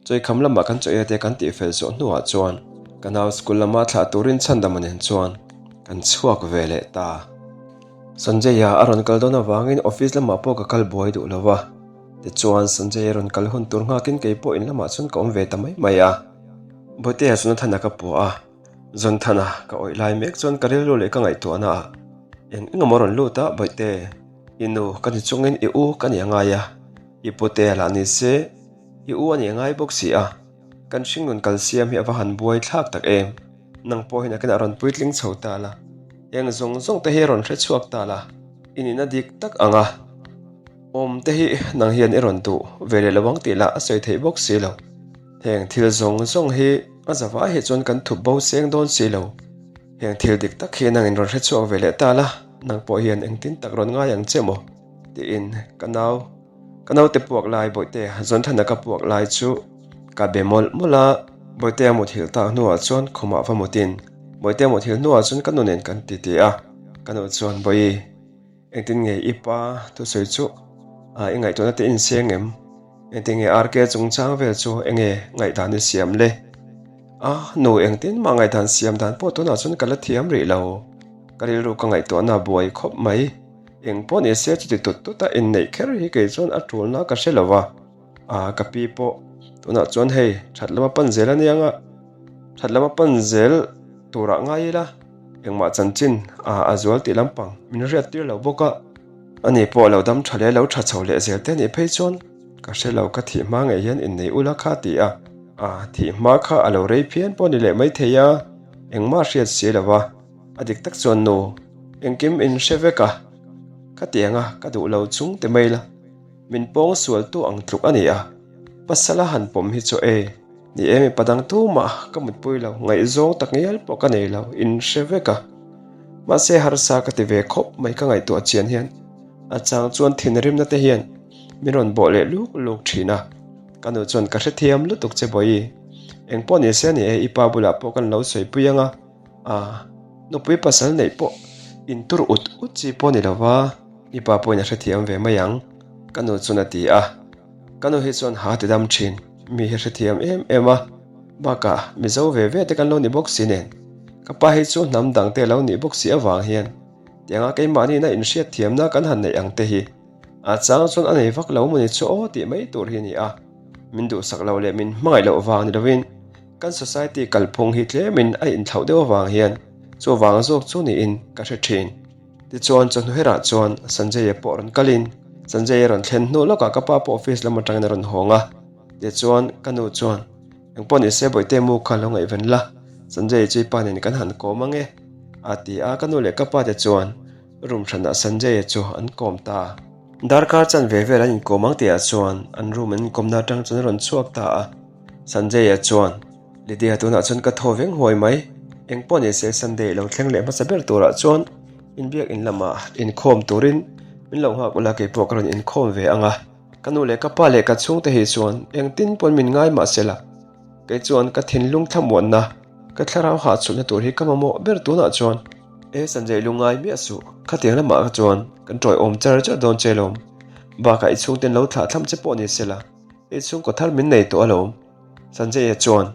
Chawikham lamah kan chaw ete kan tihfel zawh hnuah chuan ka nau school lama thlah turin chhandama nen chuan kan chhuak ve leh ta. Sanjay-a a rawn kal dawn avangin office lamah pawh ka kal buai duh lo va, tichuan Sanjay-a rawn kal hun tur nghakin kei pawh in lamah chuan ka awm ve ta mai mai a. Bawihtea Jonathana ka puah a, Jonathana ka awih lai mek chuan ka rilru leh ka ngaihtuahna ah eng eng emaw rawn lut a, Bawihte, i nu ka ni chungin i u ka ni a ngai a, i putea lah ni se, I u a nih ngai bawk si a, kan hringnun kal siam hi a va han buai thlak tak em? Nang pawh hi nakinah rawn puitling chho ta la, eng zawng zawng te hi rawn hre chhuak ta la, i nihna dik tak ang a, awm te hi nang hian i rawn duh ve leh lo ang tih lah a sawi theih bawk si lo. Heng thil zawng zawng hi a zavai hi chuan kan thup bo seng dawn si lo. Heng thil dik tak hi nangin rawn hre chhuak ve leh ta la, nang pawh hian engtin tak rawn ngai ang che maw? tiin ka nau Ka naute puak lai Bawihtea Zawnthana ka puak lai chu ka be mawlh mawlh a, Bawihtea muthilh tak hnuah chuan khumah va mutin Bawihtea muthilh hnuah chuan ka nu nen kan titi a, ka nu chuan Bawihi engtin nge i pa thusawi chu i ngaihtuahna te inseng em? Engtin nge RK chungchang vel chu enge ngaihdan i siam le? A nu engtin mah ngaihdan siam dan pawh tunah chuan ka la thiam rih lo, ka rilru ka ngaihtuahna buai khawp mai. Eng pawh ni se chuti tut tut a inneih kher hi kei chuan a tulna ka hre lo va, aa ka pi pawh tunah chuan hei that lama pan zel a nia nga, that lama pan zel turah ngai ila engmah chanchin aa a zual tih lampang min hriat tir lo bawk a, ani pawh lo dam tha leh lo tha chho leh zel te anih phei chuan ka hre lo ka thih hma ngei hian innei ula kha ti a, aa thih hma kha a lo rei phian pawh ni leh maithei a, engmah hriat si lo va. A dik tak chuan nu, engkim in hre vek a, khatiang a ka duh lo chung ti mai la, min pawng sual tu ang tluk a ni a, pasal a han pawm hi chu e, ni e mipa dang tumah ka mutpui lo, ngaihzawng tak ngial pawh ka nei lo, in hre vek a. Mahse harsa ka ti ve khawp mai ka ngaihtuah chian hian a chang chuan thinrimna te hian min rawn bawh leh luk luk thin a, ka nu chuan ka hrethiam lutuk che Bawihi, engpawh ni se a ni e, i pa bulah pawh kan lo sawipui ang a. A, nupui pasal neih pawh intur ut ut chi pawh ni lova, i pa pawhin a hrethiam ve mai ang, ka nu chuan a ti a. Ka nu hi chuan ha ti dam thin, mi hi hrethiam em em a, bakah Mizo ve ve te kan lo ni bawk si nen, ka pa hi chu hnam dang te lo nih bawk si avang hian tianga keimahniina inhriatthiamna kan han neih ang te hi a chang chuan a nei vak lo maw ni chu aw tih mai tur hi a ni a, min duhsak loh leh min hmangaih loh vang ni lovin, Kan society kalphung hi tlemin a inthlauh deuh avang hian chuvang zawk chu niin ka hre thin. Tichuan chawhnu herah chuan Sanjay-a pawh rawn kalin Sanjay-a rawn thlen hnu lawkah ka pa pawh office lam atangin a rawn hawng a. Tichuan ka nu chuan, Engpawh ni se Bawihte mu kha lo ngaihven la, Sanjay-a chu i pa nen kan han kawm ang e, a ti a. Ka nu leh ka pa te chuan room hranah Sanjay-a chu an kawm ta. Darkar chanve vel an inkawm ang tihah chuan an room an inkawmna atang chuan a rawn chhuak ta a. Sanjay-a chuan, Lydia tunah chuan ka thaw veng huai mai. Eng pawh ni se Sunday lo thleng leh hmasa ber turah chuan inbiak in lamah inkhawm turin min lo nghak ula keipawh ka rawn inkhawm ve ang a. Ka nu leh ka pa leh ka chhungte hi chuan engtin pawn min ngai mah se la, kei chuan ka thinlung thlamuanna, ka thlarau hahchhutna tur hi ka mamawh ber tunah chuan. E Sanjay lungngai miah suh, khatiang lamah chuan kan tawiawm char char dawn che lawm. Bakah i chhungten lo thlah thlam che pawh ni se la. I chhungkaw thar min nei tawh alawm. Sanjay-a chuan.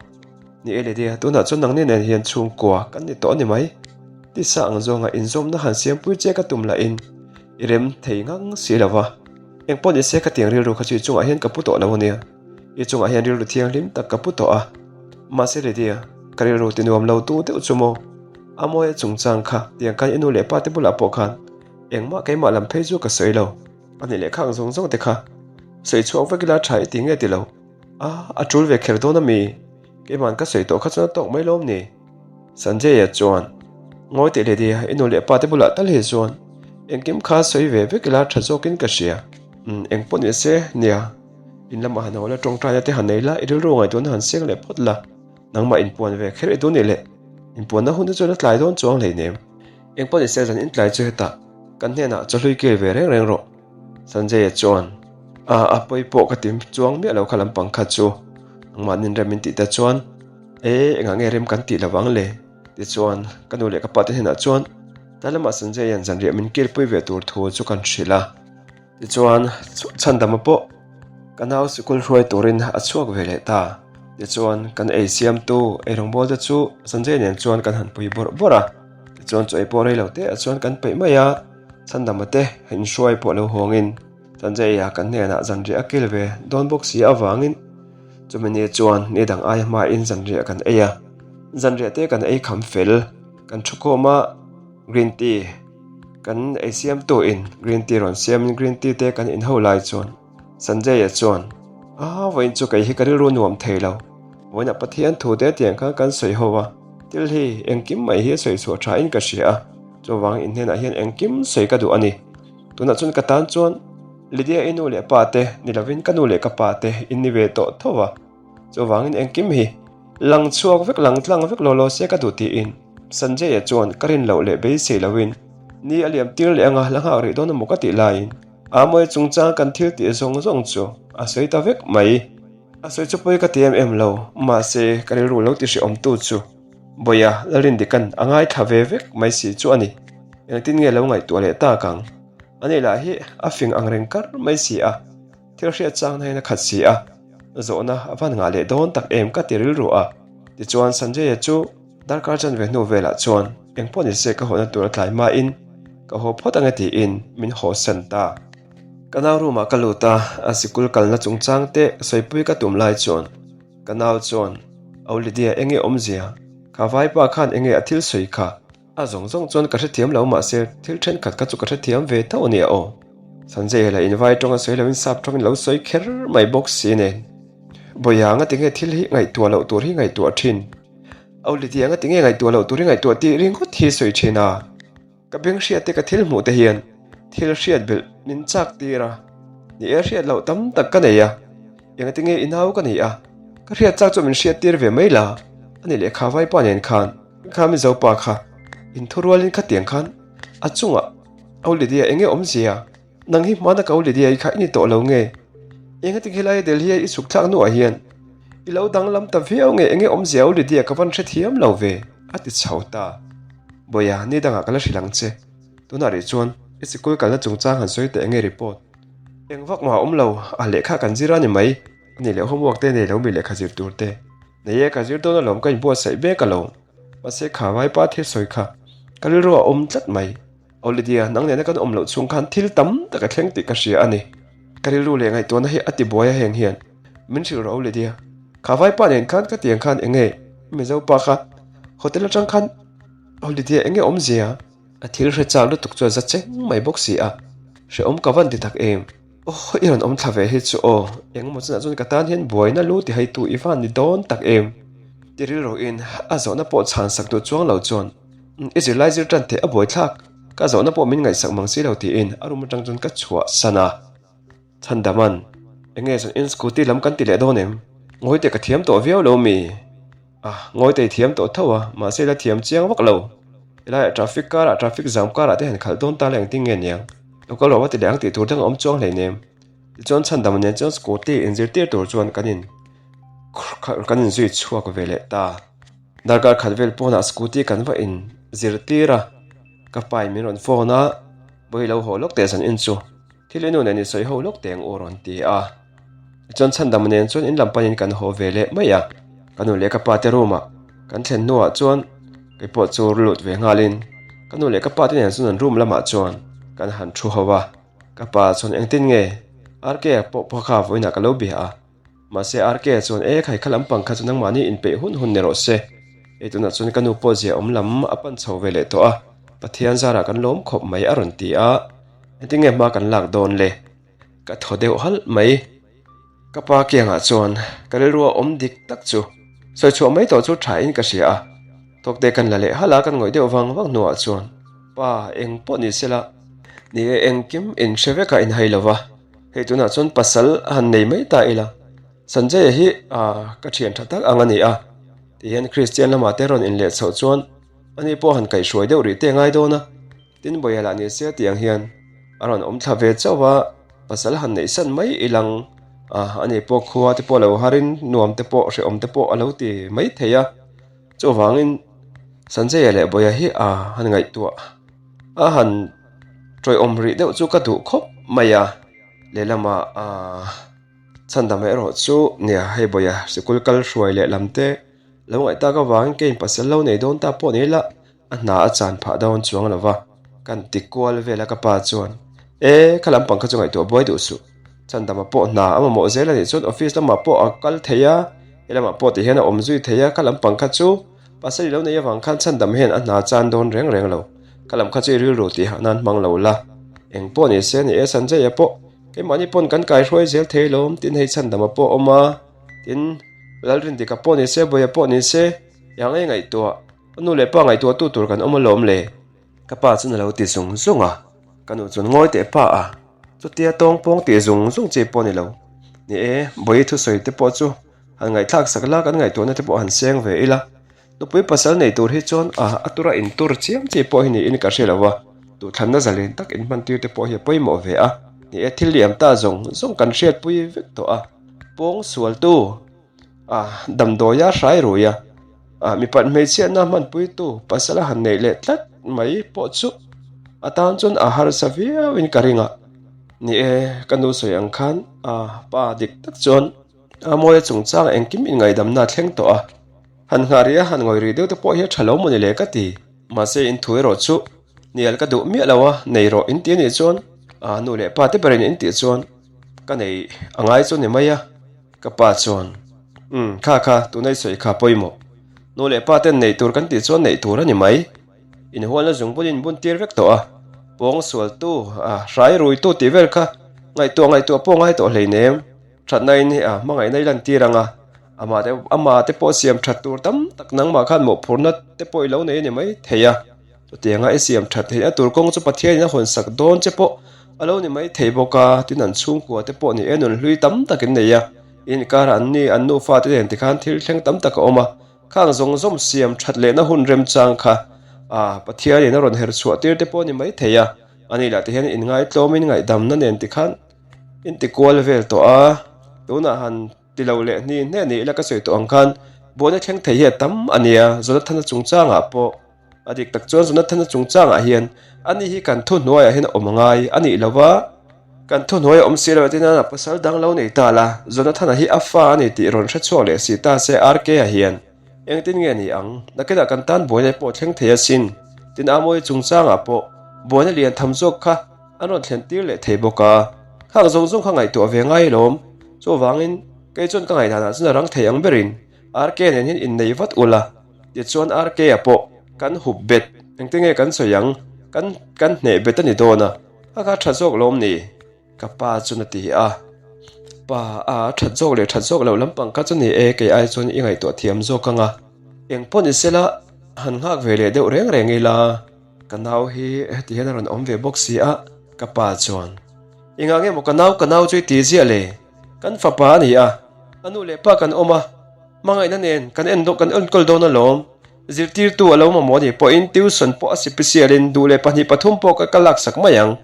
Ni e Lydia, tunah chuan nangni nen hian chhungkua kan ni tawh a ni mai. Tisa ang zawnga inzawmna han siampui che ka tum lahin i rem thei ngang si lo va. Engpawh ni se ka tiang rilru kha chu i chungah hian ka pu tawh lo a nia. I chungah hian rilru thianghlim tak ka pu tawh a. Mahse Lydia, ka rilru ti nuam lo tu deuh chu maw? A mawi a chungchang kha tiang khan i nu leh pa te bulah pawh khan engmah keimah lam phei chu ka sawi lo. A ni leh khang zawng zawng te kha sawi chhuak vek ila tha i ti nge ti lo. A, a tul ve kher dawn a mi? Keiman ka sawi tawh kha chuan a tawk mai lawm ni? Sanjay-a chuan, Ngawi teh Lydia, i nu leh pa te bulah tal hi chuan engkim kha sawi ve vek ila tha zawkin ka hria. Umm, eng pawh ni se, nia, in lamah han haw la, tawngtaina te han nei la, i rilru ngaihtuahna han seng leh phawt la, nangmah inpuan ve kher i duh nih leh inpuanna hun te chuan a tlai dawn chuang hleinem. Eng pawh ni se, zan intlai chu hetah kan hnenah chawhlui kil ve reng reng rawh. Sanjay-a chuan, A, a pawi pawh ka ti chuang miah lo kha lampang kha chu. Nangmahnin rem min tih te chuan, E, engah nge rem kan tih lo vang le? Tichuan, ka nu leh ka pa te hnenah chuan tlai lamah Sanjay-a'n zanriah min kilpui ve tur thu chu kan hrilh a. Tichuan, Chhandama pawh ka nau sikul hruai turin a chhuak ve leh ta. Tichuan, kan ei siamtu eirawngbawl te chu Sanjay nen chuan kan han pui bawrh bawrh a. Tichuan, chaw ei pawh rei lo te ah chuan kan peih mai a. Chhandama te inhruai pawh lo hawngin Sanjay-a kan hnenah zanriah a kil ve dawn bawk si avangin chumi ni chuan ni dang aia hmain zanriah kan ei a. Zanriah te kan ei kham fel, kan thu khawm a, green tea kan ei siamtu in green tea rawn siamin green tea te kan inho lai chuan Sanjay-a chuan, A, vawiin chu kei hi ka rilru nuam thei lo. Vawiinah Pathian thu te tiang khan kan sawi ho a, thil hi engkim mai hi a sawi chhuah tha in ka hria a, chuvang in hnenah hian engkim sawi ka duh a ni. Tunah chuan ka tan chuan Lydia i nu leh pa te ni lovin ka nu leh ka pa te in ni ve tawh tho a, chuvangin engkim hi lang chhuak vek lang tlang vek law law se ka duh tiin Sanjay-a chuan ka rin loh leh beisei loin ni a liam tir leh anga la nghak rih dawn emaw ka tih laiin Amawi chungchang kan thil tih zawng zawng chu a sawi ta vek mai. A sawi chu pawi ka ti em em lo, mahse ka rilru lo ti hrehawmtu chu Bawia Lalrindika'n a ngaithla ve vek mai si chu a ni. Engtin nge lo ngaihtuah leh tak ang? Ani lah hi a fing ang reng kar mai si a, thil hriat changna hian a khat si a, zawhna a van ngah leh dawn tak em ka ti rilru a. Tichuan Sanjay-a chu Darkar chan ve hnu velah chuan engpawh ni se ka hawhna tur a tlai hmain ka haw phawt ange tiin min haw san ta. Ka nau room ah ka lut a, a sikul kalna chungchang te sawipui ka tum lai chuan ka nau chuan Au Lydia enge awmzia? Kha vaipa khan enge a thil sawi kha? A zawng zawng chuan ka hrethiam lo mahse thil thenkhat kha chu ka hrethiam ve tho ania aw. Sanjay lah invai tawng a sawi loin sap tawngin lo sawi kher mai bawk si nen. Bawiha nga tinge thil hi ngaihtuah loh tur hi ngaihtuah thin. Au Lydia nga tinge ngaihtuah loh tur hi ngaihtuah tih ringawt hi sawi thin a. Ka beng hriat te ka thil hmuh te hian thil hriat belh min chak tir a. Ni e hriat loh tam tak ka nei a. Enga tinge i nau ka nei a. Ka hriat chak chu min hriat tir ve mai la. Ani lehkha vaipa nen khan kha Mizo pa kha inthurualin khatiang khan a chungah Au Lydia enge awmzia? Nang hi hmana ka u Lydia i kha i ni tawh lo nge? Engati khilai Delhi a i chhuk thlak hnuah hian i lo danglam ta viau nge enge awmzia u Lydia ka van hrethiam lo ve? a ti chho ta. Bawiha, ni dangah ka la hrilh ang che. Tunah rih chuan i sikul kalna chungchang han sawi teh enge report? Eng vak mah a awm lo, a lehkha kan zir a ni mai. A nih leh homework te nei lo mi lehkha zir tur te. Nei e, ka zir dawn alawm ka inbuatsaih mek alawm. Mahse kha vaipa thil sawi kha ka rilru a awm tlat mai. Aw Lydia, nang nena kan awm loh chhung khan thil tam tak a thleng tih ka hria a ni. Ka rilru leh ngaihtuahna hi a ti buai a heng hian min hrilh rawh aw Lydia. Kha vaipa nen khan ka tiang khan eng nge Mizo pa kha hotel atang khan Aw Lydia eng nge awmzia? A thil hre chak lutuk chu a za cheng mai bawk si a, hrehawm ka van ti tak em? Aw i rawn awm thla ve hi chu aw, engemaw chunah chuan ka tan hian buaina lu ti haitu i van ni dawn tak em? Ti rilruin a zawhna pawh chhan sak duh chuang lo chuan I zirlai zir tan teh a buaithlak, ka zawhna pawh min ngaihsak mang si lo tiin a room atang chuan ka chhuah san a. Chhandaman, enge zan in scooty lam kan ti leh dawn em? Ngawi teh ka thiam tawh viau lo mi? Ah, ngawi teh i thiam tawh tho a, mahse ila thiam chiang vak lo. Helaiah traffic karah traffic zam karah te han khalh dawn ta la engtin nge niang? Lo kal rawh va ti leh ang tih tur dang a awm chuang hleinem. Tichuan Chhandama nen chuan scooty inzirtir tur chuan kan in kan inzui chhuak ve leh ta. Darkar khat vel pawnah scooty kan va in zirtir a, ka pa in min rawn phone a, Bawi lo haw lawk teh zan in chu, thil i nu nen i sawi ho lawk teh ang u rawn ti a. Tichuan Chhandama nen chuan in lam panin kan haw ve leh mai a. Ka nu leh ka pa te room ah kan thlen hnuah chuan kei pawh chu lut ve nghalin ka nu leh ka pa te nen chuan an room lamah chuan kan han thu ho a. Ka pa chuan engtin nge RK a pawh pawh kha vawiinah ka lo bia a. Mahse RK a chuan e khai kha lampang kha chu nangmahni inpeih hun hun ni rawh se. Hei tunah chuan ka nu pawh zia awm lam a pan chho ve leh tawh a, Pathian zarah kan lawm khawp mai a rawn ti a. Engtin nge hma kan lak dawn le? Ka thaw deuh halh mai. Ka pa kiangah chuan ka rilrua awm dik tak chu sawi chhuah mai tawh chu tha in ka hria a. Thawkte kan la leh halh a, kan ngawih deuh vang vang hnuah chuan pa eng pawh ni sela, ni e engkim in hre vek a in hai lo va, hei tunah chuan pasal a han nei mai ta ila, Sanjay-a hi ka thian tha tak ang a ni a, tihian Kristian lamah te rawn inleh chhoh chuan ani pawh han kaihhruai deuh rih te a ngai dawn a. Tin Bawia lah ni se tiang hian a rawn awm thla ve chauh a, pasal han neih san mai i lang a, ani pawh khua te pawh lo harin nuam te pawh hrehawm te pawh a lo ti mai thei a, chuvangin Sanjaya leh Bawia hi a han ngaihtuah a han tawihawm rih deuh chu ka duh khawp mai a, lehlamah aaa chhandam erawh chu nia hei Bawia sikul kal hruai leh lam te lo ngaih tak avangin keiin pasal lo nei dawn ta pawh ni ila. A hna a chan phah dawn chuang lo va, kan ti kual vel a ka pa chuan, E, kha lampang kha chu ngaihtuah buai duh suh. Chandama pawh hna a mamawh zel a nih chuan office lamah pawh a kal thei a, he lamah pawh ti hian a awm zui thei a, kha lampang kha chu pasal i lo nei avang khan chhandam hian a hna chan dawn reng reng lo. Kha lam kha chu i rilru tih hah nan hmang lo la. Eng pawh ni se ni e Sanjay-a pawh keimahni pawn kan kaihruai zel thei lawm tin hei chhandama pawh a awm a, tin Lalrindika pawh ni se Bawia pawh ni se yang ei ngaihtuah. Ka nu leh pa ngaihtuahtu tur kan awm alawm le. Ka pa chuan a lo ti zung zung a, ka nu chuan ngawi teh pa a, chutia tawng pawng tih zung zung chi pawh a ni lo. Ni e, Bawihi thusawi te pawh chu han ngaihthlak sak la, kan ngaihtuahna te pawh han seng ve ila. Nupui pasal nei tur hi chuan a a tura intur chiam chi pawh hi niin ka hre lo a, duhthlanna zalen tak inhmantir te pawh hi a pawimawh ve a. Ni e, thil liam ta zawng zawng kan hriatpui vek tawh a, pawng sualtu. A damdawia hrai rui a, a mipat hmeichhiatna hmanpuitu pasal a han neih leh tlat mai pawh chu a tan chuan a harsa viauin ka ring a. Ni e, ka nu sawi ang khan a pa dik tak chuan a mawia chungchang engkim inngaidamna a thleng tawh a, han nghah rih a han ngawi rih deuh te pawh hi a tha lo maw ni le ka ti. Mahse in thu erawh chu hnial ka duh miah lo a, nei rawh in ti anih chuan a nu leh pa te berin in tih chuan ka nei a ngai chu ni mai a. Ka pa chuan, Umm, kha kha, tuna i sawi kha pawimawh. Nu leh pa ten neih tur kan tih chuan neih tur a ni mai. Inhualna zung bun in bun tir vek tawh a, pawng sualtu, a hrai ruitu tih vel kha ngaihtuah ngaihtuah pawh ngai tawh hleinem. Thatna in hi a hmangaihna i lan tir ang a, amah te amah te pawh siam that tur tam tak nangmah khan mawhphurhna te pawh i lo nei a ni mai thei a. Chutianga i siam that theihna tur kawng chu Pathianin a hawn sak dawn che pawh a lo ni mai thei bawk a, tin an chhungkua te pawh ni e nun hlui tam tak in nei a, inkar an ni an nufa te nen tikhan thil thleng tam tak a awm a, khang zawng zawng siam that lehna hun remchang kha a Pathianin a rawn her chhuah tir te pawh a ni mai thei a, ani lah tihian inngaitlawmin ngaihdamna nen tikhan intikual vel tawh a, tunah han. Ti lo leh hni hne ni ila ka sawi tawh ang khan buaina thleng thei hi a tam a nia, Jonathana chungchangah pawh a dik tak chuan Jonathana chungchangah hian ani hi kan thuhnuaiah hian a awm ngai a nih lo va, kan thuhnuai a awm si lo e tina pasal dang lo nei ta la, Jonathana hi a fa a ni tih rawn hre chhuak leh si ta se RK-a hian engtin nge ni ang, nakinah kan tan buaina pawh thleng thei asin, tin Amoy chungchangah pawh buaina lian tham zawk kha. An rawn thlen tir leh thei bawk a, khang zawng zawng kha ngaihtuah ve ngai alawm. Chuvangin, kei chuan ka ngaihdanah chuan a rang thei ang berin RK nen hian innei vat ula, tichuan RK-a pawh kan hup bet, engte nge kan sawi ang, kan kan hneh bet a ni dawn a, a kha tha zawk lawm ni? Ka pa chuan a ti a. Pa, a that zawk leh that zawk loh lampang kha chu ni e, kei ai chuan i ngaihtuah thiam zawk ang a. Eng pawh ni sela, han nghak ve leh deuh reng reng ila. Ka nau hi heti hian a rawn awm ve bawk si a, ka pa chuan, Engah nge maw ka nau ka nau chu i ti ziah le? Kan fapa a ni a, a nu leh pa kan awm a, hmangaihna nen kan en kan enkawl dawn alawm. Zirtirtu a lo mamawh a nih pawhin tuition pawh a sipisialin duh leh pahnih pathum pawh ka ka laksak mai ang.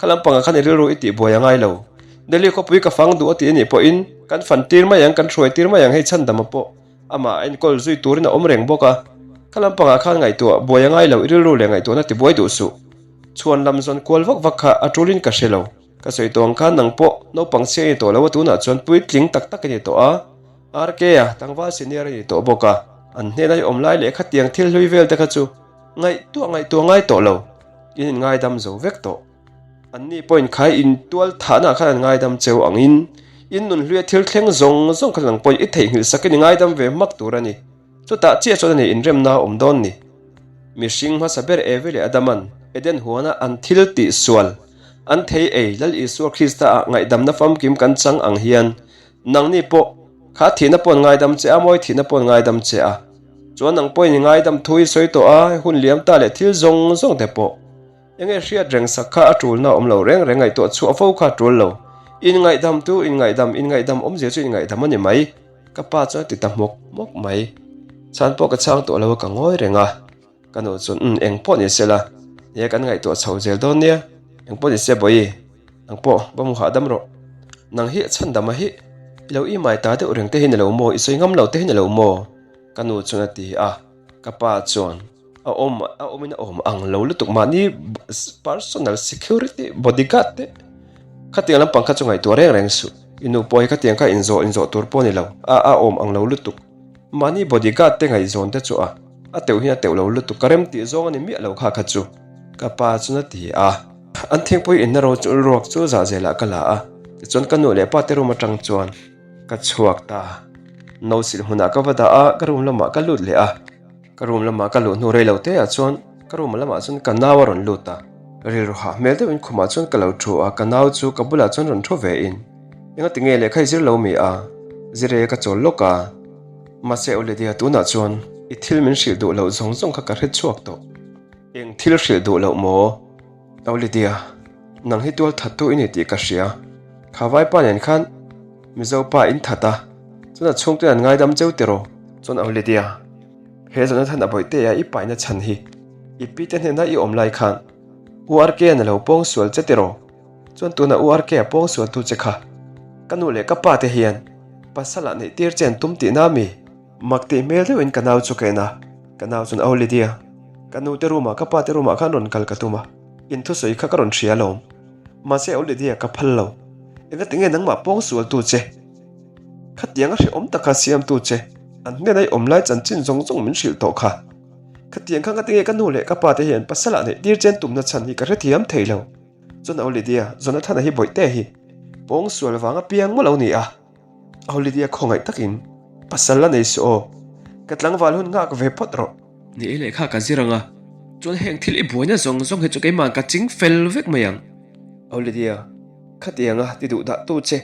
Kha lampangah khan i rilru i tihbuai a ngai lo. Delhi khawpui ka fang duh a ti a nih pawhin kan fan tir mai ang, kan hruai tir mai ang hei chhandama pawh. Amah a enkawl zui turin a awm reng bawk a, kha lampangah khan ngaihtuah buai a ngai lo, i rilru leh ngaihtuahna ti buai duh suh. Chhuan lam zawn kual vak vak kha a tulin ka hre lo. Ka sawi tawh ang khan nang pawh naupang chhia i ni tawh lo a, tunah chuan puitling tak tak i ni tawh a. RK-a tlangval senior a ni tawh bawk a, an hnena i awm lai leh khatiang thil hlui vel te kha chu ngaihtuah ngaihtuah ngai tawh lo, in inngaidam zo vek tawh. Anni pawhin khai intual thahna ah khan an ngaidam cheu angin in nunhluia thil thleng zawng zawng kha nang pawhin i theihnghilh sakin i ngaidam ve hmak tur a ni. Chutah chiah chuan a nei inremna a awm dawn ni. Mihring hmasa ber Evi leh Adaman Eden huana an thil tih sual an thei ei Lal Isua Krista ah ngaihdamna famkim kan chang ang hian nangni pawh kha thihna pawh an ngaidam che a, mawi thihna pawh an ngaidam che a. Chuan nang pawhin i ngaidam thu i sawi tawh a, hun liam ta leh thil zawng zawng te pawh. Enge hriat reng sak kha a tulna awm lo reng reng ngaihtuah chhuah fo kha a tul lo. Inngaihdam tu inngaihdam inngaihdam awmzia chu inngaihdam a ni mai. Ka pa chuan a ti ta hmawk hmawk mai. Chhan pawh ka chhang tawh lo a ka ngawi reng a. Ka nu chuan umm eng pawh ni sela nia kan ngaihtuah chho zel dawn nia. Eng pawh ni se bawi nang pawh va mu hahdam rawh. Nang hi chhandam a hi i lo imai ta deuh reng te hi ni lo maw i sawi ngam lo te hi ni lo maw? Ka nu chuan a ti a. Ka pa chuan a awm a awmin a awm ang lo lutuk mahni personal security bodyguard te khatiang lampang kha chu ngaihtuah reng reng suh i nu pawh hi khatiang kha inzawh inzawh tur pawh a ni lo a a awm ang lo lutuk mahni bodyguard te ngaihzawn te chu a a teuh hian a teuh lo lutuk ka rem tih zawng a ni miah lo kha kha chu ka pa chuan a ti a an thingpui inna ro chu ruak chu zah zelah ka la a tichuan ka nu leh pa te room atang chuan Ka chhuak ta. No silh hmunah ka va dah a, ka room lamah ka lut leh a. Ka room lamah ka luh hnu rei lo te ah chuan ka room lamah chuan ka nau a rawn lut a. Rilru hah hmel deuhin khumah chuan ka lo thu a, ka nau chu ka bulah chuan rawn thu ve in. Engati nge lehkha i zir lo mi a? Zirei ka chawl lawk a. Mahse Olivia tunah chuan i thil min hrilh duh loh zawng zawng kha ka hre chhuak tawh. Eng thil hrilh duh loh maw? Olivia, nang hi tual thattu i ni tih ka hria. Kha vaipa nen khan Mizo pa in that a, chuan a chhungte an ngaidam cheu tiraw? Chuan Olivia, he Jonathan a bawihte a i paina chhan hi i pi te hnena i awm lai khan U RK-a'n a lo pawng sual che tiraw? Chuan tuna U RK-a pawng sual tu che kha ka nu leh ka pa te hian pasal ah neih tir che an tum tihna mi? Mak tih hmel deuhin ka nau chu ka en a, ka nau chuan Au Lydia, ka nu te room ah ka pa te room ah khan rawn kal ka tum a, in thusawi kha ka rawn hria alawm. Mahse Au Lydia ka phal lo, engati nge nangmah pawng sual tu che? Khatiang a hrehawm taka siam tu che, an hnena i awm lai chanchin zawng zawng min hrilh tawh kha. Khatiang kha ngati nge ka nu leh ka pa te hian pasal ah neih tir chen tumna chhan hi ka hrethiam thei lo. Chuan Au Lydia, Jonathan-a hi bawihte hi pawng sual vang apiang maw lo ni a? Holiday a khawngaih takin pasal la nei suh aw, ka tlangval hun nghak ve phawt rawh. Ni e lehkha ka zir ang a, chuan heng thil i buaina zawng zawng hi chu keimah ka ching fel vek mai ang. Holiday-a, khatianga ti duh dah tu che,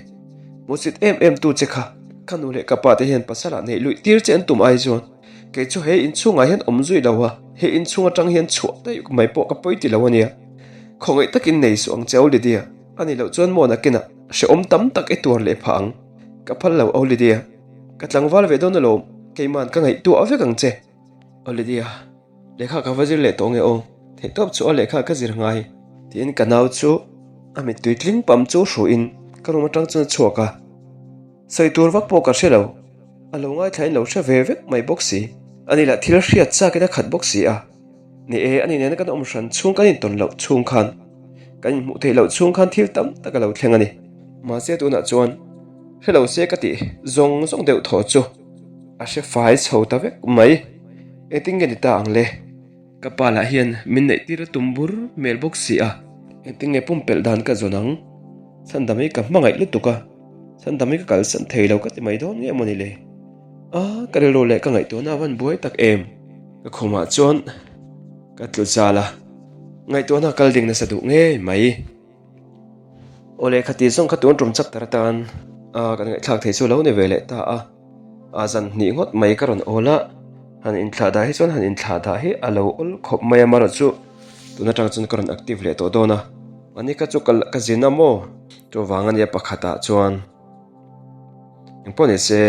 hmusit em em tu che kha, ka nu leh ka pa te hian pasal ah neih luih tir che an tum ai chuan kei chu he inchhungah hian awm zui lo a, he inchhung atang hian chhuah daih mai pawh ka pawi ti lo a nia. Khawngaih takin nei suh ang che Holiday-a. A nih loh chuan maw nakinah hrehawm tam tak i tuar leh phah ang. Ka phal lo O Lydia. Ka tlangval ve dawn alawm, keima'n ka ngaihtuah vek ang che. O Lydia, lehkha ka va zir leh tawh nge aw, theihtawp chu a lehkha ka zir ngai. Tiin ka nau chu a mittui tling pam chu hruhin ka room atang chuan a chhuak a. Sawi tur vak pawh ka hre lo, a lo ngaithlain lo hre ve vek mai bawk si. Ani lah thil hriat chakin a khat bawk si a. Ni e, ani nena kan awm hran chhung kan intawn loh chhung khan, kan inhmuh theih loh chhung khan thil tam tak a lo thleng a ni. Mahse tunah chuan hre lo se ka tih zawng zawng deuh thaw chu a hre fai chho ta vek mai. Engtin nge ni ta ang le? Ka pa lah hian min neih tir a tum bur hmel bawk si a, engtin nge pumpelh dan ka zawn ang? Chhandam hi ka hmangaih lutuk a, chhandam hi ka kalsan thei lo ka ti mai dawn nge maw ni le? A, ka rilru leh ka ngaihtuahna a van buai tak em? Ka khumah chuan ka tlu zal a, ngaihtuahna kal ding nasa duh ngei mai. Aw leh khati zawng kha tun tum chapter atan a kan ngaihthlak thei chu lo ni ve leh ta a, a zan hnih ngawt mai ka rawn awl a, han inthlah dah hi chuan han inthlah dah hi a lo awl khawp mai a, amaherawhchu chu tun atang chuan ka rawn active leh tawh dawn a, ani kha chu ka zin a maw? Chuvang ania pakhatah chuan. Engpawh ni se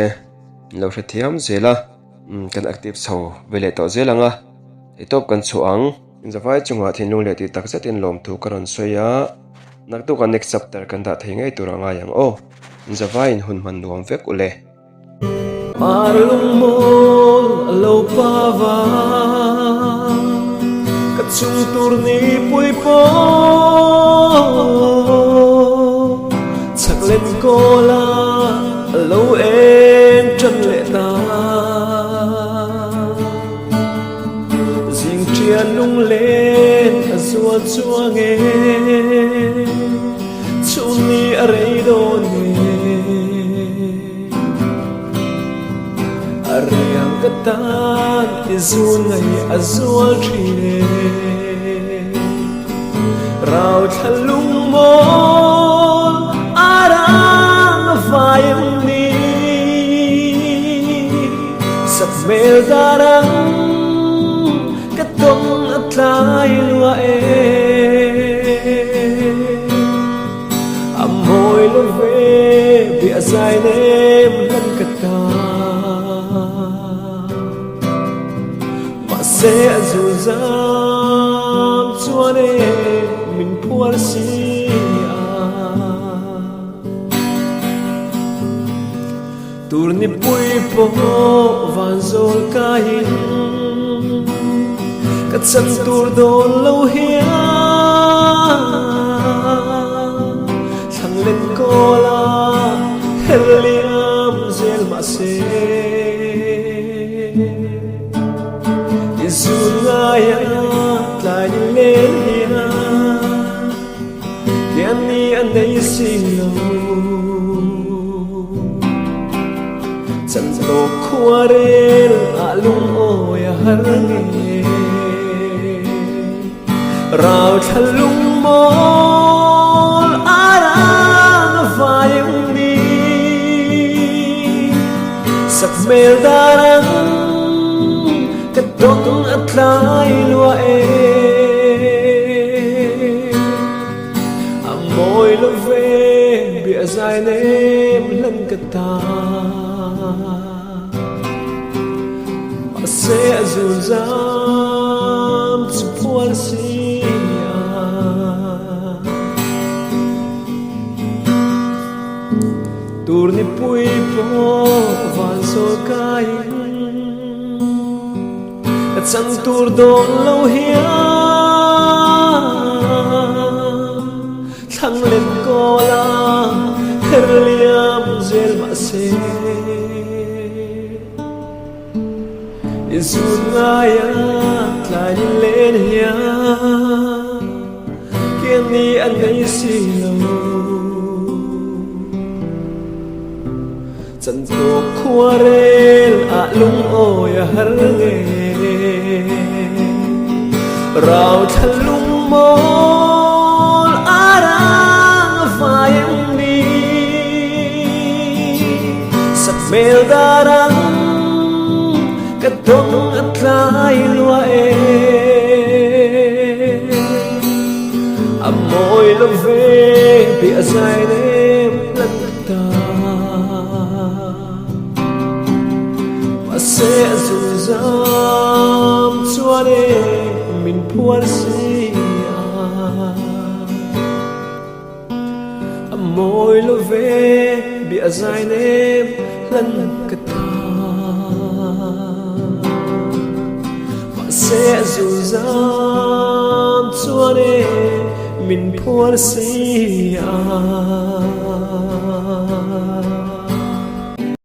in lo hrethiam zel a kan active chho ve leh tawh zel ang a theihtawp kan chhuah ang. Inzavai chungah thinlung leh tih tak zetin lawmthu ka rawn sawi a, naktukah next chapter kan dah thei ngei tur a ngai ang aw. Inzavaiin hun hman nuam vek u le. Par lungmawl a lo pa vang, ka chung tur ni pui pawh chak len kawl a, a lo eng tan. zual chuang e, chhunni a rei dawn e. A riang ka tan i zun ngaih a zual thin e. Rau thla lungmawl a rang a vai em ni. Sak hmel dar ang ka tawng a tlai lua e. A mawi lo ve bia zai nem hlan ka ta. Mahse a zulzam chuan e min phuar si a. Tur nipui pawh van zawl kaiin ka chan tur dawn lo hian thlang let kawl a her liam zel mahse i zun ngaia tlai ni len hian Tian ni a nei si lo. Chan tawk khua rel ah lungawi a har nge. Rau thla lungmawl a rang a vai em ni. Sak hmel dar ang ka tawng a tlai lua e. A mawi lo ve bia zai nem hlan ka ta. Mahse a zulzam chu phuar si a. Tur nipui pawh van sawl kaiin ka chan tur dawn lo hian thlang let kawl a her liam zel mahse i zun ngaia tlai ni len hian kian ni a nei si lo. Chan tawk khua rel ah lungawi a har nge. Rau thla lungmawl a rang a vai em ni. Sak hmel dar ang ka tawng a tlai lua e. A mawi lo ve bia zai nem lan ka ta. Mahse a zulzam chuan e min phuar si a. A mawi lo ve bia zai nem hlan ka ta. Mahse a zulzam chuan e min phuar si a.